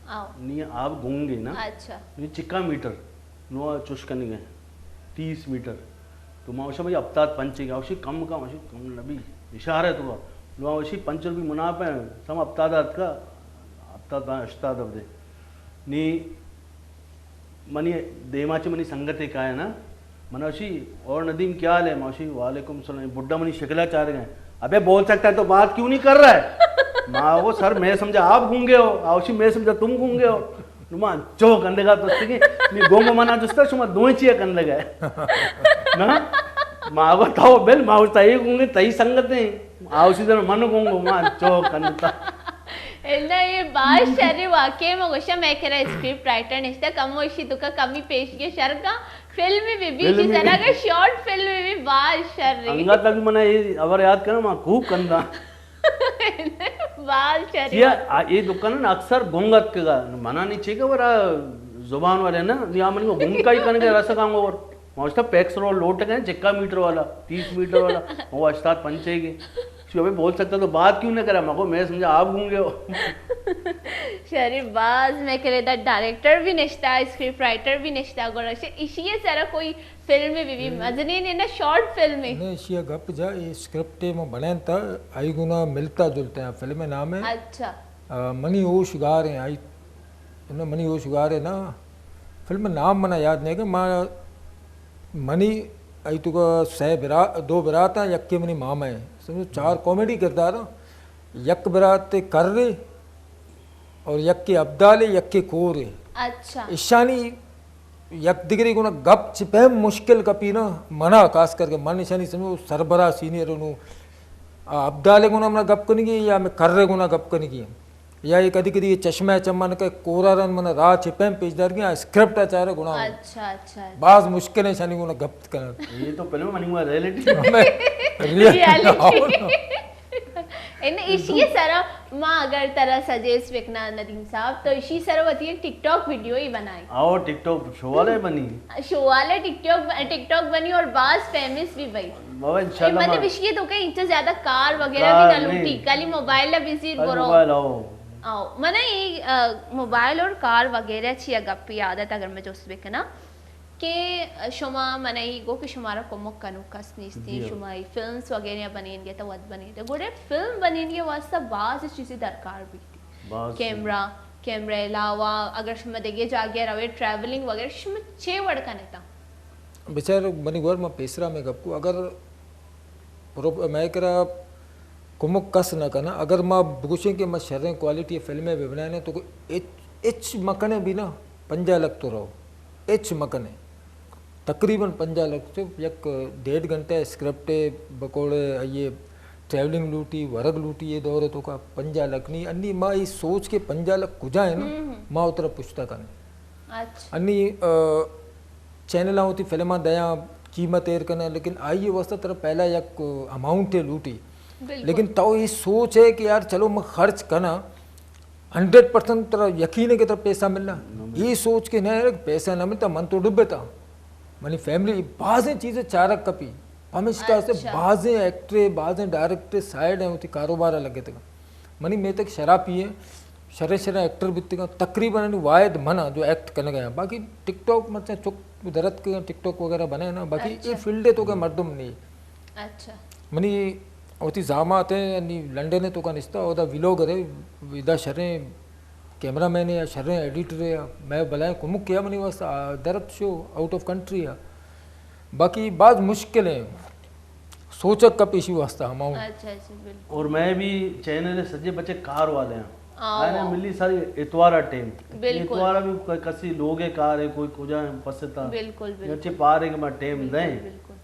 آؤ۔ نی آپ گنگے نا۔ اچھا۔ نی چکا میٹر۔ نو آ چش کنگے۔ تیس میٹر۔ تو ما وشا بھائی ہفتاد پنچ گا، وشی کم کم، وشی کم نبی۔ اشارہ تو کا۔ نو آ وشی پنچ روپی منافع ہے، سم ہفتاد آت کا، ہفتاد پنچ، ہشتاد اب دے۔ نی منی دیما چہ منی سنگتے کائے نا، من اشی، اور ندیم کیا حال ہے؟ ما اشی، وعلیکم السلام۔ بڈا منی شکلا چار گئے، ابے بول سکتا ہے تو بات کیوں نہیں کر رہا ہے؟ ما وہ سر، میں سمجھا آپ گونگے ہو، آوشی میں سمجھا تم گونگے ہو۔ نو ما چو کندگا تو سگی، نی گونگو منا جستا شما دوئیں چیئے کندگا ہے۔ نا؟ ما وہ تاو بل، ما وہ تائی گونگے، تائی سنگتے ہیں۔ آوشی در من گونگو، ما چو کندتا۔ نہ، اے باز شر اے، واقعی ما گوشاں، مئے کرا اسکرپٹ رائٹر نشتہ، کمو اشی توکا کمی پیشی شر کا، فلم بی بی، فلم اشی بی سرا بی۔ اگر شارٹ فلم بی بی، باز شر اے۔ انگت اگہ منا اے خبر یاد کنا، ما خوب کنداں۔ باز شر اے۔ چیا، آ، اے دکان نا اکثر گنگ اتکگا، منا نی چے خبر آ زبان والے نا، نی آ منی گنگ کائی کنگے رسگاں اور۔ ما گوشتا پیکس رول لوٹ گئے، چکا میٹر والا، تیس میٹر والا، وہ اشتاد پنچے گے۔ شو ابھی بول سکتا تو بات کیوں نہ کرا؟ مگو میں سمجھا آپ گونگے ہو۔ شری باز میں کرے دا ڈائریکٹر بھی نشتا، اسکرپٹ رائٹر بھی نشتا، گوڑا ش-، اشی سرا کوئی فلم بھی بھی مزنین ہے نا، شارٹ فلم ہے۔ نہیں، اشی گپ جا، اے اسکرپٹ ما بنین تا، آئی گنا ملتا جلتا ہے، فلم نام ہے۔ اچھا۔ آ، منی ہوش گار ہیں، آئی، انہاں منی ہوش گار ہے نا، فلم نام منا یاد نہیں کہ ما، منی، آئی تو کا سہ برا-، دو برات ہیں، یکے منی ماما ہے۔ سمجھو، چار کامیڈی کردار ہیں۔ یک برات کرے اور یکے ابدال ہے، یکے کور ہے۔ اچھا۔ اشانی یک دگری گنا گپ چہ پیم مشکل کپی نا، منا خاص کر کے من اشانی سمجھو سربراہ سینئر نو، آ، ابدال گنا منا گپ کنگی یا میں کرے گنا گپ کنگی۔ یا اے کدی کدی اے چشمہ چمن کہ کورا رن من راہ چہ پیم پیش دار گیا، اسکرپٹ ء چارے گناہ۔ اچھا، اچھا، اچھا۔ باز مشکل ہے شانی گنا گپت کرنا۔ یہ تو فلم منی ہوا ریئلٹی۔ میں ریئلٹی۔ ریئلٹی۔ ان ایشی سرا ما اگر ترا سجیسٹ بکنا ندیم صاحب، تو ایشی سرا وتی ایک ٹک ٹاک ویڈیو ہی بنائی۔ آؤ، ٹک ٹاک شوالے بنی۔ شوالے ٹک ٹاک ب-، ٹک ٹاک بنی اور باز فیمس بھی بھائی۔ بابا، انشاءاللہ اے مطلب ما-، اشی تو کہیں انچو زیادہ کار وغیرہ بھی کار نہ لوٹی، نہیں۔ کلی موبائل ء بزیر کلی برو۔ موبائل آؤ۔ آؤ۔ من اے، آ، موبائل اور کار وغیرہ چی ء گپ یاد ات اگر میں جست بکناں کہ شما من ای گو کہ شمارا کمک کنوک کس نیستی، جی ہاں۔ شما ای فلمز وغیرہ بنین گے تو ود بنین گے۔ گوڑے فلم بنین گے واسطہ باز چیزیں درکار بیتی۔ باز۔ کیمرہ، کیمرہ علاوہ اگر شما دگہ جاگہ روے، ٹریولنگ وغیرہ، شما چے وڑ کنے تا؟ بچار منی گور ما پیسرا میں گپ کو، اگر پرو-، مئے کرا کمک کس نہ کناں۔ اگر ما بگوشیں کہ ما شریں کوالٹی فلمے بہ بنائیں تو ہچ، ہچ مکنے بھی نہ، پنجاہ لکھ تو رہو، ہچ مکنے۔ تقریباً پنجاہ لکھ تو یک ڈیڑھ گھنٹہ اسکرپٹ بکوڑے، آئیے ٹریولنگ لوٹی، ورگ لوٹی، یہ دور تو کا پنجاہ لکھ نہیں۔ انی ما یہ سوچ کے پنجاہ لکھ کجا ہے نا، ہم، ہم۔ ما اترا پشتا کنے۔ اچھا۔ انی، آ، چینلاں وتی فلماں دیاں، قیمت ایر کناں، لیکن آئی ء واستہ ترا پہلا یک اماؤنٹ ء لوٹی۔ بالکل۔ لیکن تو اے سوچ ہے کہ یار چلو من خرچ کناں، ہنڈریڈ پرسنٹ ترا یقین ہے کہ ترا پیسہ ملنا۔ نہ ملنا۔ اے سوچ کہ نہ، پیسہ نہ ملتا، من تو ڈبتا۔ منی فیملی بازیں چیزیں چارگ کپی۔ پمیشکا سے اچھا۔ بازیں ایکٹر، بازیں ڈائریکٹر سائیڈ ہیں، وتی کاروبار ء لگے تک۔ منی میتگ شرا پی ایں، شریں شریں ایکٹر بیتگاں، تقریباً انی واحد من آں جو ایکٹ کنگ ء آں۔ باقی ٹک ٹاک مرچاں چک درت کے ٹک ٹاک وغیرہ بنے نا، باقی اے اچھا۔ فیلڈ ء تو کہ مردم نہیں۔ اچھا۔ منی وتی زامات ہیں، انی لندن ء تو کا نشتا، اودا ویلوگر ہے، ادا شریں کیمرہ مین ہے، شریں ایڈیٹر ہے، میں بلائیں کمک کیا منی واسطہ، آ، درت شو آؤٹ آف کنٹری ہے۔ باقی باز مشکل ہیں۔ سوچگ کپ ایشی واسطہ اماؤنٹ۔ اچھا، اچھا، بالکل۔ اور میں بھی چینل سجے بچے کار والے ہیں۔ آؤ، میں نے آؤ۔ ملی ساری اتوارا ٹائم۔ بالکل۔ اتوارا بھی کوئی کسی لوگ ہے کار ہے، کوئی کجا ہے پستا۔ بالکل، یا بالکل۔ چے پار ہے کہ میں ٹائم بالکل، دیں۔ بالکل۔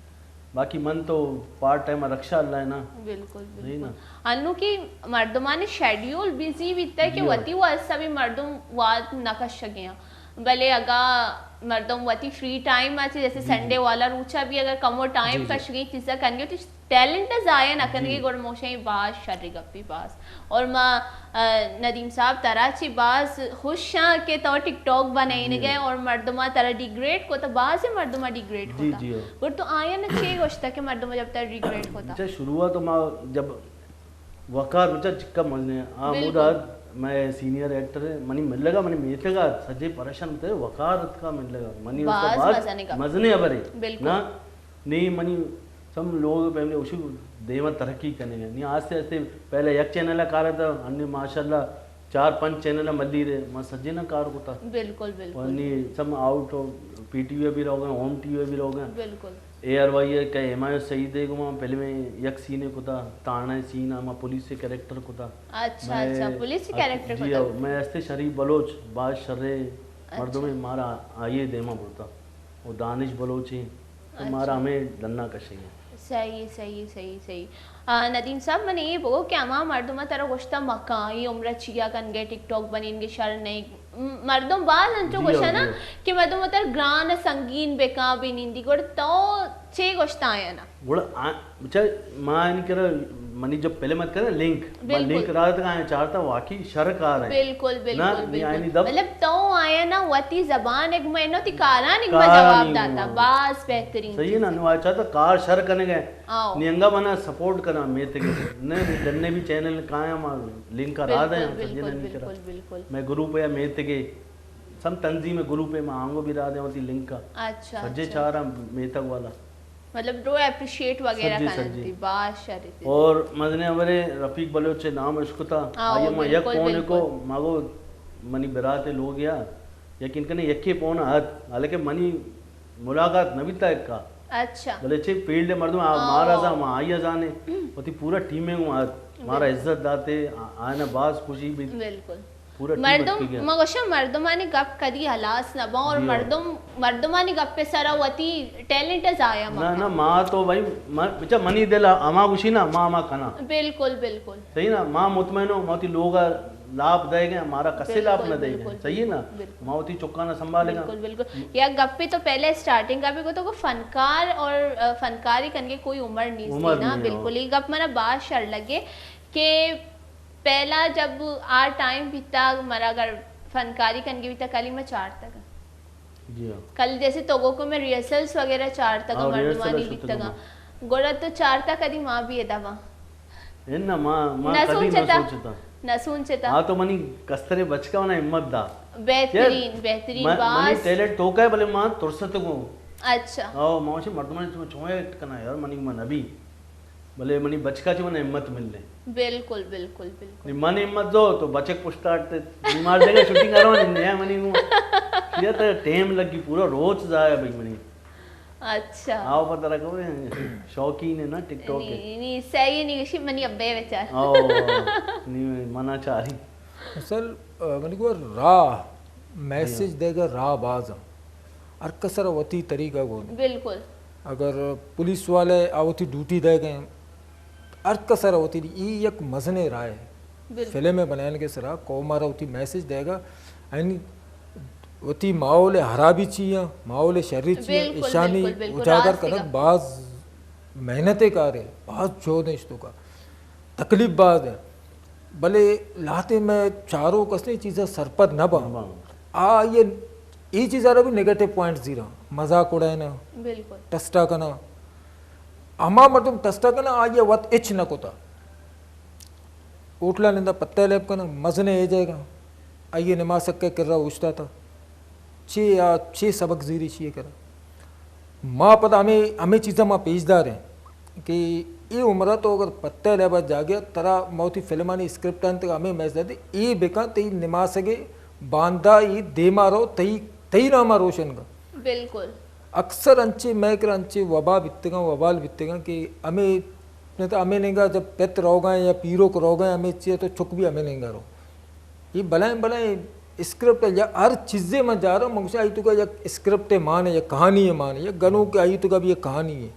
باقی من تو پارٹ ٹائم رکشہ اللہ ہے نا۔ بالکل، صحیح نا؟ بالکل۔ انو کہ مردمانی شیڈیول بزی بیتا ہے کہ جی ہاں۔ وتی واسطہ بھی مردم واد نہ کشگیاں۔ بلے اگا مردم وتی فری ٹائم ء چہ، جیسے جی، جی۔ سنڈے والا روچا بھی اگر کمو ٹائم جی، جی۔ کشگی چیزا کنگی تو ٹیلنٹ ء ضائع نہ کنگی، جی۔ گڑ موشیں باز شری گپی باز۔ اور ما، آ، ندیم صاحب ترا چی باز خوش ہاں کہ تو ٹک ٹاک بنائینگے جی۔ اور مردما ترا ڈیگریڈ کو، تو باز مردما ڈیگریڈ جی، کو تا۔ جی۔ گڑ تو آیا نہ چی گوشتا کہ مردما جب ترا ڈیگریڈ کو تا؟ اچھا، شروعات ما جب وقار بچا چکا مزنے آ، بالکل۔ مودا میں سینئر ایکٹر ہے، منی ملگا، منی میتگا سجے پریشان تے، وقار اتکا ملگا، منی باز استاد باز مزنے گپ۔ مزنے ابرے۔ بالکل۔ نا، نی منی سم لوگ فیملی اوشی دیما ترقی کنے گا۔ نی آستے آستے پہلے یک چینل کار تا، انی ماشاءاللہ چار پنچ چینل ملی رہے، ما سجے نا کار کوتا۔ بالکل، بالکل۔ اور نی سم آؤٹ پی ٹی وی بھی رہو گئے، ہوم ٹی وی بھی رہو گئے۔ بالکل۔ اے آر وائی ء کہ ہمایوں سعید ء گوما فلم ء یک سینے کتا، تانا ء سین ء ما پولیس ء کریکٹر کتا۔ اچھا، میں اچھا، پولیس ء اس-، کریکٹر جی کتا۔ ہاؤ، میں استے شریف بلوچ، باز شرے اچھا۔ مردمے مارا آئیے دیما برتا۔ وہ دانش بلوچ ہیں، تو اچھا۔ مارا ہمیں ڈنا کشے ہیں۔ صحیح، صحیح، صحیح، صحیح۔ آ، ندیم صاحب، من اے بگو کہ ہما مردم ترا گوشتا مکاں، اے عمر چیا کنگے، ٹک ٹاک بنینگے شر نہیں۔ م-، مردم باز انچو جی ہاں، گوشا نا جی ہاں۔ کہ مردم تر گران سنگین بکاں بنندی، گڑ تو چے گوشتا آیا نا؟ گڑا آ-، بچا ما آیانی کرا منی جب پہلے مت کرا لنک، ما بالکل۔ لنک را تک آیا چارتا واقعی شر کار ہے۔ بالکل، نا، بالکل، نی آیانی بالکل۔ دب مطلب تو آیا نا وتی زبان ایک میں نو تی کاران ایک میں کاران جواب ایک داتا۔ میں۔ باز بہترین صحیح ہے نا، چیز ہے۔ نو آیا چاہتا کار شر کرنے گئے۔ آؤ۔ نی انگا منا سپورٹ کنا میتگے۔ نے ڈنے بھی چینل کایا ما لنک را بالکل، دے ہم سجے بالکل، نی کرا۔ بالکل، بالکل۔ میں گروپ یا میتگے۔ سم تنظیم گروپ ما آنگو بھی را دے وتی لنک کا۔ اچھا، سجے اچھا۔ چارا میتگ والا۔ مطلب، ڈو اپریشیٹ وغیرہ سجے، کنن سجے۔ تھی، باز شر تھی۔ اور مزنیں ہبرے رفیق بلوچ ء نام اشکتا، آؤ، آئی ما یک بالکل، فون بالکل۔ کو ماگو منی برات لوگ یا، یقین کنے یکے فون ات، حالانکہ منی ملاقات نہ بیتا اکا۔ اچھا۔ بلے چے فیلڈ مردم آ، آؤ، مارا آؤ۔ زا، ما آئی زانے، وتی پورا ٹیم گوں ات، مارا بالکل۔ عزت داتے، آ-، آنا باز خوشی بیت۔ بالکل۔ پورا ٹیم مردم، اتکگی۔ ما گوشاں مردمانی گپ کدی ہلاس نہ باں اور جی ہاں۔ مردم، مردمانی گپ سرا وتی ٹیلنٹ ضائع مہ نہ، نہ، کن۔ ما تو بھائی، ما، بچا منی دل ہما گوشی نا، ما ہما کنا۔ بالکل، بالکل۔ صحیح نا، ما مطمئن ہوں، ما وتی لوگ لاپ دے گئے، ہمارا کسے لاپ بالکل، نہ دے گئے۔ بالکل، صحیح ہے نا؟ بالکل۔ ما وتی چکانا سنبھالے گا۔ بالکل، بالکل۔ یا گپے تو پہلے سٹارٹنگ کا بھی کو تو کو فنکار اور، آ، فنکاری کنگے کوئی عمر نہیں عمر نا، نہیں، بالکل۔ ہاں۔ یہ گپ منا باز شر لگے کہ پہلا جب آ ٹائم بیتا، مارا اگر فنکاری کنگی بیتا، کلی ما چارتگا۔ جی ہاں۔ کل جیسے تو گو کو میں ریہرسلز وغیرہ چارتگا، ہاں، ریہرسل مردمانی شتگا بیتگا۔ ما۔ گڑا تو چارتا کدی ما بھی ادا ما۔ ان نہ، ما، ما نہ کدی نہ سوچتا۔ سوچتا۔ نہ سوچتا۔ ہاں، تو منی کسترے بچکا منا ہمت دا۔ بہترین، یار، بہترین، من-، منی باز۔ ٹیلنٹ تو کا ہے، بلے ما ترستگوں۔ اچھا۔ او، ما چے مردمانی تو چون ایکٹ کنا یار، منی من ابھی۔ بلے منی بچکا چہ من ہمت ملے۔ بالکل، بالکل، بالکل۔ نی من ہمت دو تو بچک پشتاٹ تے بیمار جگہ شوٹنگ کرو نی، نیا منی گوں۔ یہ تو ٹائم لگی، پورا روچ ضائع بھئی منی۔ اچھا۔ آؤ پتہ رکھو، شوقین ہے نا ٹک ٹاک کے۔ نی، نی، صحیح نہیں، گشی منی ابے بیچار۔ آؤ، نی منا چاری۔ اصل، آ، منی گو راہ، میسج جی۔ دے گا راہ باز ہم۔ ہر کسر وتی طریقہ گون۔ بالکل۔ اگر پولیس والے آ وتی ڈیوٹی دے گئے، ہر کسر وتی، ای یک مزنے رائے۔ بالکل۔ فلم بنائن کے سرا قوم آرا وتی میسج دے گا، یعنی وتی ماحول خرابی چی ہے، ماحول شری چی ہے، بالکل، اشانی بالکل، بالکل، اجاگر راست کنک گپ۔ باز محنت کار ہے، باز جہد ہے اشتو کا۔ تکلیف باز ہے، بلے لہتے میں چارو کسے چیزا سرپد نہ باں۔ نہ باں۔ آ یہ، یہ چیزا را بھی نیگیٹو پوائنٹ زیرا، مذاق اڑائنا، بالکل۔ ٹسٹا کنا۔ ہما مردم ٹسٹا کنا، آ یہ وت اچ نہ کتا۔ ہوٹلا نندا پتہ لیب کنا، مزنے اے جائے گا۔ آئیے نماسک کے کرا اوشتاتا۔ چے آ، چے سبق زیری چیے کرا۔ ما پدا ہمیں، ہمیں چیزاں ما پیش دار ہیں کہ اے عمرہ تو اگر پتہ لیبا جاگیا، ترا موتی فلمانی اسکرپٹ انت ہمیں میسج دے، اے بکن تئی نماسگے باندا اے دیما رو، تئی، تئی ناما روشن گا۔ بالکل۔ اکثر انچے مئے کرا انچے وبا بیتگاں، وبال بیتگاں کہ ہمیں، نہ تو ہمیں ننگا جب پت روگا یا پیروک روگا، ہمیں چیئے تو چک بھی ہمیں ننگا رو۔ یہ بلائیں بلائیں اسکرپٹ یا ہر چیزے من جا رہا ہوں، من گوشاں آئی تو کا یک اسکرپٹ مان ہے، یک کہانی مان ہے، یک گنوک آئی تو کا بھی یک کہانی ہے۔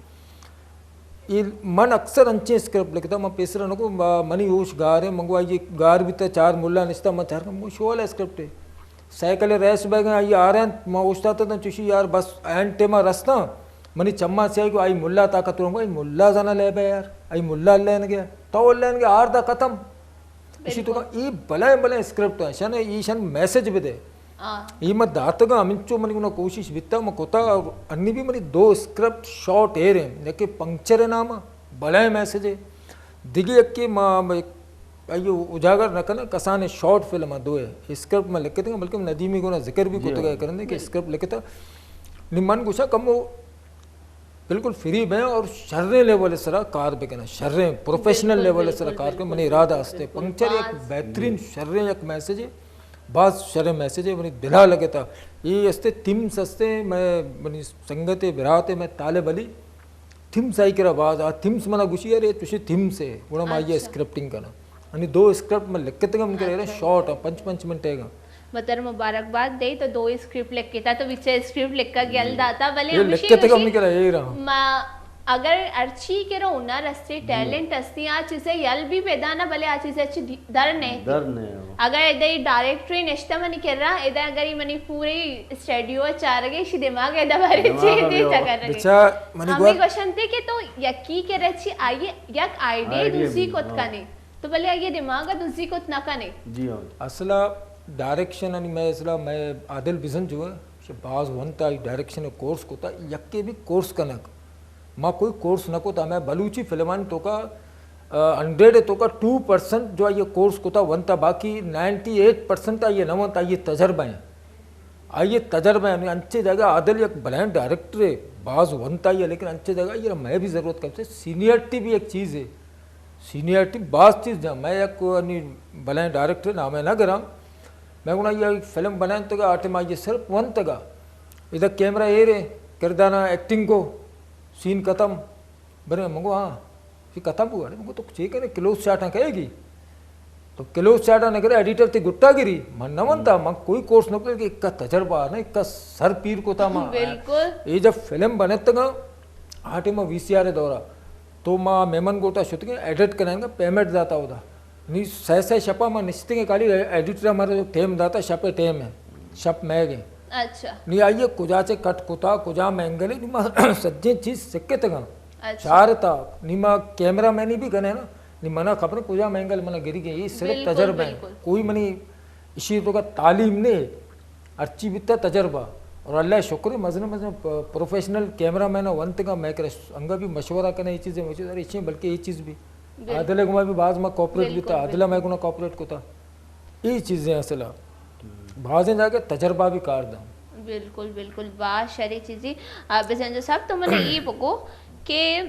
یہ من اکثر انچیں اسکرپٹ لکھتا، من پیسرا نکو، ما-، منی ہوش گار ہے، من گو آئی گار بیتا، چار ملا نشتا، من چار من شو والا اسکرپٹ ہے۔ سائیکل ریس بہ گئے، آئی آ رہے ہیں، من اوشتاتا تھا، چوشی یار بس اینڈ ٹائم رستا، منی چما سے آئی کو آئی ملا طاقت رہوں گا، آئی ملا زنا لے بے یار، آئی ملا لین گیا، تو لین گیا، آر دا ختم۔ اسی تو بالکل۔ ای بلائیں بلائیں اسکرپٹ ہیں، شن ایشن میسج بدے۔ آ۔ ای ما داتگا ہمینچو منی گنا کوشش بیتا، ما کتا، اور انی بھی منی دو اسکرپٹ شارٹ ایر ہیں، یکے پنکچر ہے ناما، بلائیں میسج ہے۔ دگی یکے ما، ما ایو اجاگر نہ کنا، کسان شارٹ فلم ہیں دو ہے۔ اسکرپٹ ما لکھتے ہیں، بلکہ ندیمی گنا ذکر بھی جی کتگا ہاں۔ کرنے کہ بالکل۔ اسکرپٹ لکھتا۔ نی من گوشا کمو بالکل فری بیں اور شریں لیول سرا کار بکناں، شریں پروفیشنل بالکل، لیول سرا بالکل، کار کن، بالکل، منی ارادہ بالکل، ہستے۔ بالکل، پنکچر یک باز۔ بہترین شریں یک میسج ہے، باز شریں میسج ہے، منی دلا لگتا۔ یہ ہستے تھیمز ہستے، میں منی سنگت برات ہے، میں طالب علی، تھیمز آئی کرا باز، آ تھیمز منا گوشی یار، یہ چوشی تھیمز ہے، گڑا ما یہ اچھا۔ اسکرپٹنگ کنا۔ یعنی دو اسکرپٹ میں لکھتے گا، من کرا اچھا۔ شارٹ ہے، پنچ پنچ منٹ ہے گا۔ بتر مبارکباد دے تو دو اسکرپٹ لکھتا تو بچے اسکرپٹ لکھا گیا ہم۔ داتا، بلے یہ ہمیشہ لکھتے گا، گوشی من کرا یہ رہا۔ ما اگر ہرچی کرا ہنر ہستی، ٹیلنٹ ہستی، آ چیزے یل بھی پیدا نہ، بلے آ چیزے اچھی دی-، در نے۔ در نے۔ اگر ادے ڈائریکٹری نشتہ منی کرا، ادے اگر ای منی پوری اسٹوڈیو چارگے، اشی دماغ ادا بارے چی دی چکر رگے۔ بچا منی ہمیں گوشنتے کہ تو یکی کرا چی آئیے یک آئیڈیا دوزی کت کنے۔ تو بلے آئی دماغ دوزی کت نہ کنے۔ جی ہاں۔ اصلا ڈائریکشن انی میں اصلا میں عادل بزن جو ہے، باز ونتا ڈائریکشن کورس کتا، یکے بھی کورس کنک۔ ما کوئی کورس نہ کتا، میں بلوچی فلمانی توکا، آ، ہنڈریڈ توکا ٹو پرسنٹ جو آئی کورس کتا ونتا، باقی نائنٹی ایٹ پرسنٹ آئی نہ ونتا، آئی تجربہ ہیں۔ آئی تجربہ ہیں، انچے جگہ عادل یک بلائیں ڈائریکٹر ہے، باز ونتا آئی، لیکن انچے جگہ یہ میں بھی ضرورت کم سے سینئرٹی بھی ایک چیز ہے۔ سینئرٹی باز چیز جا، میں یک انی بلائیں ڈائریکٹر نام نہ گراں، میں گنا یہ فلم بنائیں تگا، آٹے ما یہ صرف ونتگا، ادا کیمرہ ایرے، کردانا ایکٹنگ کو، سین ختم۔ برے منگو ہاں، یہ ختم ہوا۔ منگو تو چے کنے، کلوز شاٹاں کہے گی؟ تو کلوز شاٹاں نہ کرے، ایڈیٹر تے گٹا گری۔ من نہ ونتا، من کوئی کورس نہ کرے کہ ایک کا تجربہ نہ، ایک کا سر پیر کو تا ما۔ بالکل۔ یہ جب فلم بنتگا، آٹے ما وی سی آر دورا، تو ما میمن گوٹا شتگے، ایڈٹ کرنے کا پیمنٹ داتا ہوتا۔ نی سہ سہ شپا ما نشتگیں، خالی ایڈیٹر ہمارا جو ٹائم داتا، شپ ٹائم ہے، شپ میں گئے۔ اچھا۔ نی آئیے کجا چے کٹ کتا، کجا مینگل ہے، نی ما سجیں چیز سکے تگا۔ اچھا۔ چار تا، نی ما کیمرہ مینی بھی گنے نا، نی منا خبر کجا مینگل منا گری گئے، یہ صرف بالکل، تجربہ ہے۔ بالکل۔ کوئی منی اشی توکا تعلیم نے، ہرچی بیتا تجربہ۔ اور اللہ شکر ہے، مزن مزن پ-، پروفیشنل کیمرہ مین ونتگا، میں کرا انگا بھی مشورہ کنے، یہ چیزیں، وہ چیز، ارے اچھے، بلکہ یہ چیز بھی۔ بالکل۔ عادل گما بھی باز ما کوپریٹ بالکل، بیتا، عادل بالکل۔ میں گنا کوپریٹ کتا۔ یہ چیزیں اصل ہے۔ بازیں جاگہ تجربہ بھی کار دا۔ بالکل، بالکل، باز شری چیزی۔ آ، بزنجو صاحب، تو منے یہ بگو کہ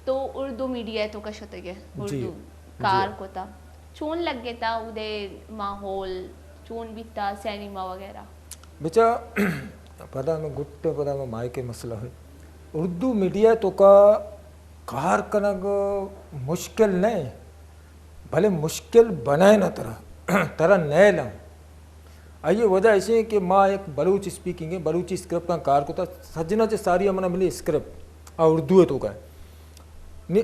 تو اردو میڈیا توکا شتگے، جی، اردو جی۔ کار کتا۔ چون لگتا اودے ماحول، چون بیتا سینما وغیرہ؟ بچا، پدا میں گٹ، پدا میں مائک مسئلہ ہے۔ اردو میڈیا توکا کار کنگ مشکل نہیں، بلے مشکل بنائے نہ ترا، ترا نیل ہم۔ آئی وجہ ایسے ہے کہ ما ایک بلوچ اسپیکنگ ہے، بلوچی اسکرپٹ کا کار کو تا، سجنا چے ساری ہمنا ملی اسکرپٹ، آ اردو ہے توکا۔ نی،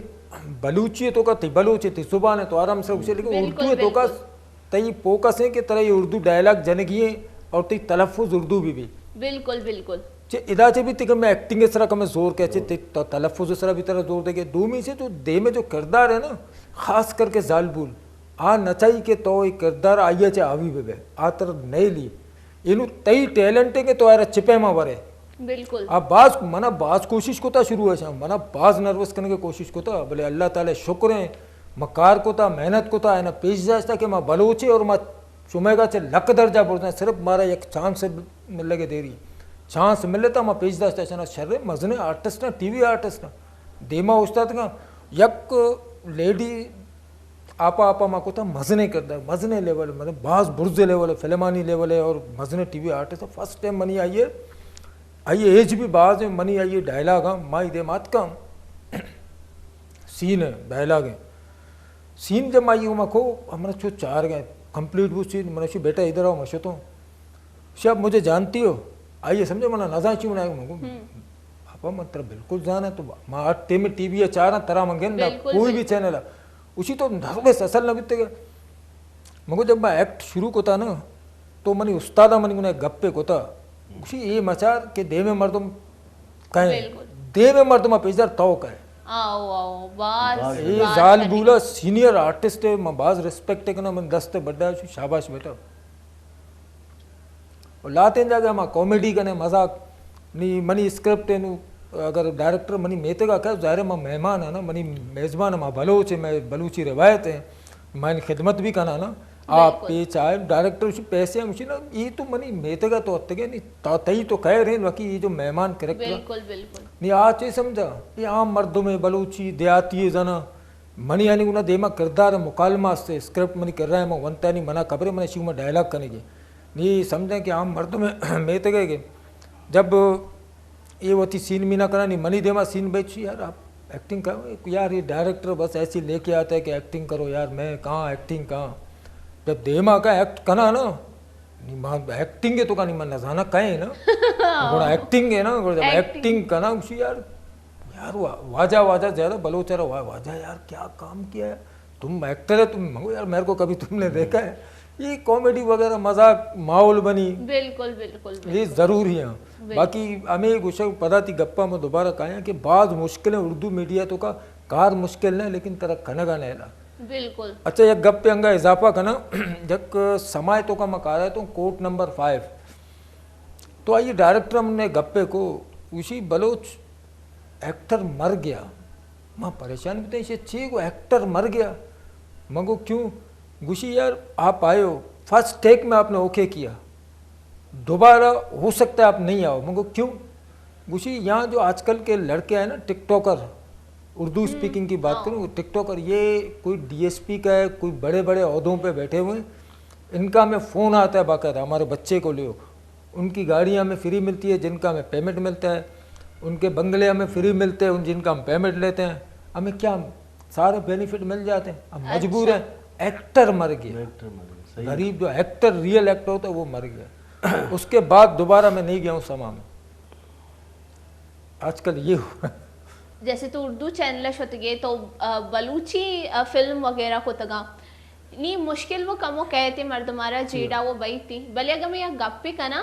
بلوچی ہے توکا، تی بلوچ ہے، تی زبان ہے، تو آرام سے اسے، لیکن بالکل، اردو ہے توکا، بالکل۔ تئی فوکس ہے کہ ترا یہ اردو ڈائلاگ جنگی ہے اور تئی تلفظ اردو بھی بھی۔ بالکل، بالکل۔ چے ادا چے بھی تک میں ایکٹنگ سرا کم زور کہ چے، جی۔ تی ت-، تلفظ سرا بھی ترا زور دے کہ دومی سے جو دے میں جو کردار ہے نا، خاص کر کے زالبول، آ نہ چاہی کہ تو یہ کردار آئیے چے آوی بے بے، آ تر نہیں لی۔ اینو تئی ٹیلنٹ ہے کہ تو آرا چپے ما ورے۔ بالکل۔ آ باز، منا باز کوشش کتا شروع ہے، منا باز نروس کرنے کی کوشش کتا، بلے اللہ تعالی شکر ہے، ما کار کتا، محنت کتا، اینا پیش داشتا کہ ما بلوچے اور ما شمئے گا چہ لک درجہ برزاں، صرف مارا یک چانس ملگے دیری۔ چانس ملتا ما پیش داشتا، چنا شر مزنے آرٹسٹ نا، ٹی وی آرٹسٹ نا۔ دیما استاد کا یک لیڈی آپا آپا ما کوتا مزنے کردار، مزنے لیول، مطلب باز برز لیول، فلمانی لیول ہے اور مزنے T V artist. First time money آئیے، آئیے ایج بھی باز ہے، منی آئیے ڈائلاگ ہاں، مائی دے مات کا سین ہے، ڈائلاگ ہے۔ سین جب آئی ما کو، ہمارا چو چار گئے، کمپلیٹ وہ سین، میں نے بیٹا ادھر آؤ، میں شتوں۔ شب مجھے جانتی ہو؟ آئیے سمجھو، منا نزان چی بنائے، میں کو، ہم۔ پاپا من ترا بالکل زانا، تو ما آ ٹیم ٹی وی چاراں، ترا من گندا، بالکل، کوئی بھی بالکل۔ چینل ہے۔ اسی تو نروس اصل نہ بیتے گا۔ مگو جب میں ایکٹ شروع کوتا نا، تو منی استادا منی گنے گپے کوتا۔ اسی یہ مچار کہ دیمے مردم کہیں۔ بالکل۔ دیمے مردم پیش دار تو کہیں۔ آؤ، آؤ، باز، باز۔ یہ باز زال شری۔ بولا سینئر آرٹسٹ ہے، میں باز ریسپیکٹ ہے کہ نا من دست بڑا شو، شاباش بیٹا۔ اور لاتیں جاگہ ما کامیڈی کنے، مذاق، نی منی اسکرپٹ ہے نو، اگر ڈائریکٹر منی میتگا کہ ظاہر ہے ما مہمان ہے نا، منی میزبان ہے، ما بلوچ ہے، میں بلوچی روایت ہے، میں خدمت بھی کنا نا، آپ بالکل۔ پیچ آئے، ڈائریکٹر اسی پیسے ہم اسی نا، یہ تو منی میتگا تو اتگے نہیں، تا تئی تو کہہ رہے ہیں، باقی یہ جو مہمان کریکٹر ہے۔ بالکل، بالکل۔ نہیں، آ چیز سمجھا، یہ عام مردم ہے، بلوچی، دیہاتی ہے، زنا، منی یعنی انہاں دیما کردار مکالمہ است، اسکرپٹ منی کر رہا ہے، من ونتا نہیں، منا خبر ہے، من شیو میں ڈائلاگ کرنے گے۔ نہیں سمجھا کہ عام مردم میتگے کہ جب یہ وتی سین مینا کرا، نہیں منی دیما سین بیچ، یار آپ ایکٹنگ کرو، یار یہ ڈائریکٹر بس ایسی لے کے آتا ہے کہ ایکٹنگ کرو، یار میں کہاں ایکٹنگ کہاں۔ جب دیما کا ایکٹ کنا نا، نہیں، ما ایکٹنگ ہے تو کا نہیں، من نزانا کہیں نا۔ گوڑا ایکٹنگ ہے نا، گوڑا جب ایکٹنگ۔ ایکٹنگ کنا، اسی یار، یار وا-، واجہ، واجہ زیادہ بلوچ را وا-، واجہ یار کیا کام کیا ہے؟ تم ایکٹر ہے، تم، من گو یار میرے کو کبھی تم نے دیکھا ہے؟ یہ کامیڈی وغیرہ، مذاق، ماحول بنی۔ بالکل، بالکل، یہ بالکل۔ ضروری ہیں۔ بالکل۔ باقی ہمیں گوشگ پدا تئی گپا میں دوبارہ کایاں کہ بعض مشکلیں اردو میڈیا توکا کار مشکل نہ، لیکن ترا کنگا نہ الا۔ بالکل۔ اچھا، یک گپے انگا اضافہ کناں، یک سمائے توکا ما کارا تو کوٹ نمبر فائیو۔ تو آئی ڈائریکٹر ہم نے گپے کو، گوشی بلوچ ایکٹر مر گیا۔ ما پریشان بوتیں، ایشی چی گو ایکٹر مر گیا؟ من گو کیوں؟ گوشی یار آپ آئے ہو، فرسٹ ٹیک میں آپ نے اوکے کیا، دوبارہ ہو سکتا ہے آپ نہیں آؤ۔ من گو کیوں؟ گوشی یہاں جو آج کل کے لڑکے ہیں نا ٹک ٹاکر، اردو اسپیکنگ کی بات کروں، ٹک ٹاکر، یہ کوئی ڈی ایس پی کا ہے، کوئی بڑے بڑے عہدوں پہ بیٹھے ہوئے ہیں، ان کا ہمیں فون آتا ہے باقاعدہ، ہمارے بچے کو لیو۔ ان کی گاڑیاں ہمیں فری ملتی ہے، جن کا ہمیں پیمنٹ ملتا ہے، ان کے بنگلے ہمیں فری ملتے ہیں، ان جن کا ہم پیمنٹ لیتے ہیں، ہمیں کیا، سارے بینیفٹ مل جاتے ہیں۔ ہم مجبور ہیں، ایکٹر مر گیا۔ ایکٹر مر گیا، صحیح۔ غریب جو ایکٹر، ریئل ایکٹر ہوتا ہے، وہ مر گیا۔ اس کے بعد دوبارہ میں نہیں گیا ہوں سما میں۔ آج کل یہ ہوا۔ جیسے تو اردو چینل شتگے تو، آ، بلوچی، آ، فلم وغیرہ کتگاں۔ نی مشکل وہ کمو کہتے مردمارا جیڑا وہ بیتی۔ بلے اگر میں یک گپے کناں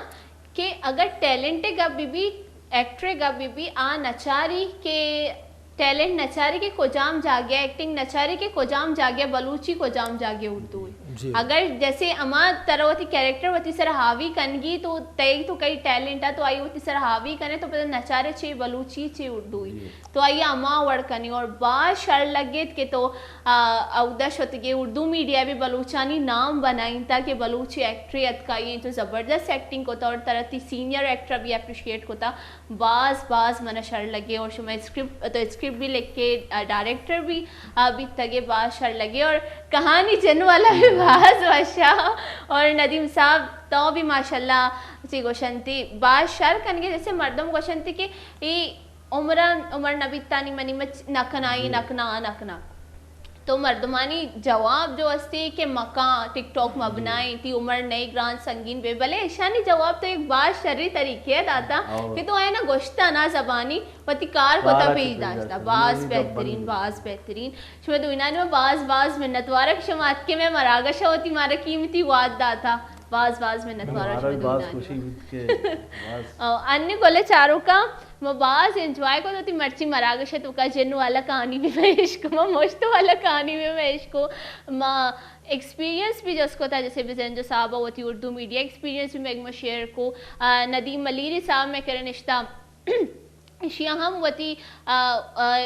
کہ اگر ٹیلنٹ گپ بی بی، ایکٹر گپ بی بی، آ نچاری کہ ٹیلنٹ نچاری کہ کجام جاگہ، ایکٹنگ نچاری کہ کجام جاگہ بلوچی، کجام جاگہ اردو۔ جی۔ اگر جیسے اما ترا وتی کریکٹر وتی سر حاوی کنگی تو تئی تو کئی ٹیلنٹ ہے تو آئی وتی سر حاوی کنے تو پتہ نچارے چے بلوچی چے اردوئی۔ جی۔ تو آئی ہما وڑ کنی اور باز شر لگیت کہ تو، آ، اودا شتگے اردو میڈیا بھی بلوچانی نام بنائینتا کہ بلوچی ایکٹری اتکائی تو زبردست ایکٹنگ کتا اور ترا تی سینئر ایکٹر بھی اپریشیٹ کتا۔ باز، باز منا شر لگے اور شما اسکرپٹ، تو اسکرپٹ بھی لکھ کے، آ، ڈائریکٹر بھی، آ، بیتگے، باز شر لگے اور کہانی جن والا بھی باز وشا اور ندیم صاحب تو بھی ماشاءاللہ چی گوشنتی باز شر کنگے جیسے مردم گوشنتی کہ ای عمران، عمر نبی تانی منی مچ نکنا، ای نکنا، آ نکنا۔ تو مردمانی جواب جو استی کہ مکاں ٹک ٹاک مبنائیں، تی عمر نئے گران سنگین بے، بلے اشانی جواب تو ایک باز شری طریقے داتا کہ تو اینا گوشتا نا زبانی وتی کار کتا پیش داشتا۔ باز بہترین، باز بہترین۔ شما دوینانی ما باز باز منتوارا کہ شما اتکے میں مراگش وتی مارا قیمتی واد داتا۔ باز باز منتوارا شما دوینانی۔ او، انی گلے چاروکا ما باز انجوائے کو، وتی مرچی مراگش توکا جن والا کہانی بھی پیش کو، ما مشت والا کہانی بھی پیش کو، ما ایکسپیرینس بھی جس کو تھا، جیسے بزنجو صاحب وتی اردو میڈیا ایکسپیرینس بھی میں شیئر کو، آ، ندیم ملیری صاحب میں کرے نشتا، اشیا ہم وتی، آ، آ،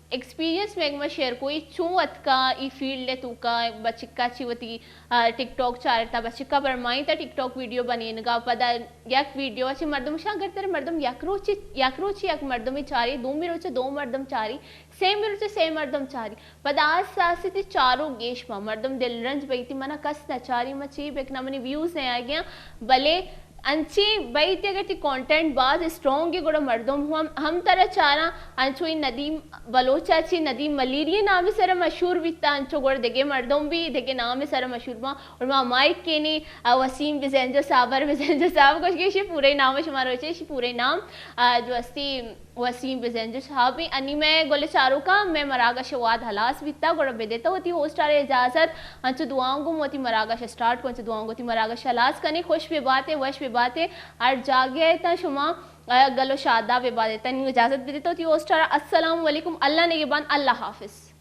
ایکسپیرینس میں ما شیئر کو، ای چون اتکا ای فیلڈ توکا، بچکا چی وتی، آ، ٹک ٹاک چارتا، بچکا برمائیں تا ٹک ٹاک ویڈیو بنینگا، پدا یک ویڈیو چی مردم شاں اگر تر مردم یک روچی، یک روچی یک مردمی چاری، دومی روچی دو مردم چاری، سیمی روچی سے مردم چاری۔ پدا آستے آستے تی چارو گیش با، مردم دل رنج بیتی، منا کس نہ چاری، ما چی بکناں، منی ویوز نہ آگیاں، بلے انچی بیتی اگر تی کانٹینٹ باز اسٹرانگ ہے، گڑا مردم ہم، ہم ترا چاراں۔ انچو ای ندیم بلوچ چی ندیم ملیری نام سر مشہور بیتا، انچو گڑا دگے مردم بھی دگے نام سر مشہور با۔ اور ما مائک کینی، آ، وسیم بزنجو صاحب، بزنجو صاحب گوش کہ اشی پورے نام شما روچے، اشی پورے نام، آ، جو استی وسیم بزنجو صاحب، انی میں گل چاروکا میں مراگش واد ہلاس بیتا، گڑا بدیتا وتی ہوسٹار اجازت، انچو دعاؤں گو وتی مراگش اسٹارٹ کو، انچو دعاؤں گو وتی مراگش ہلاس کنے، خوش بے باتے، وش بے باتے، ہر جاگہ تا شما، آ، گل و شادا بے باتے، تنی اجازت بدیتا وتی ہوسٹار۔ السلام علیکم، اللہ نگہبان، اللہ حافظ۔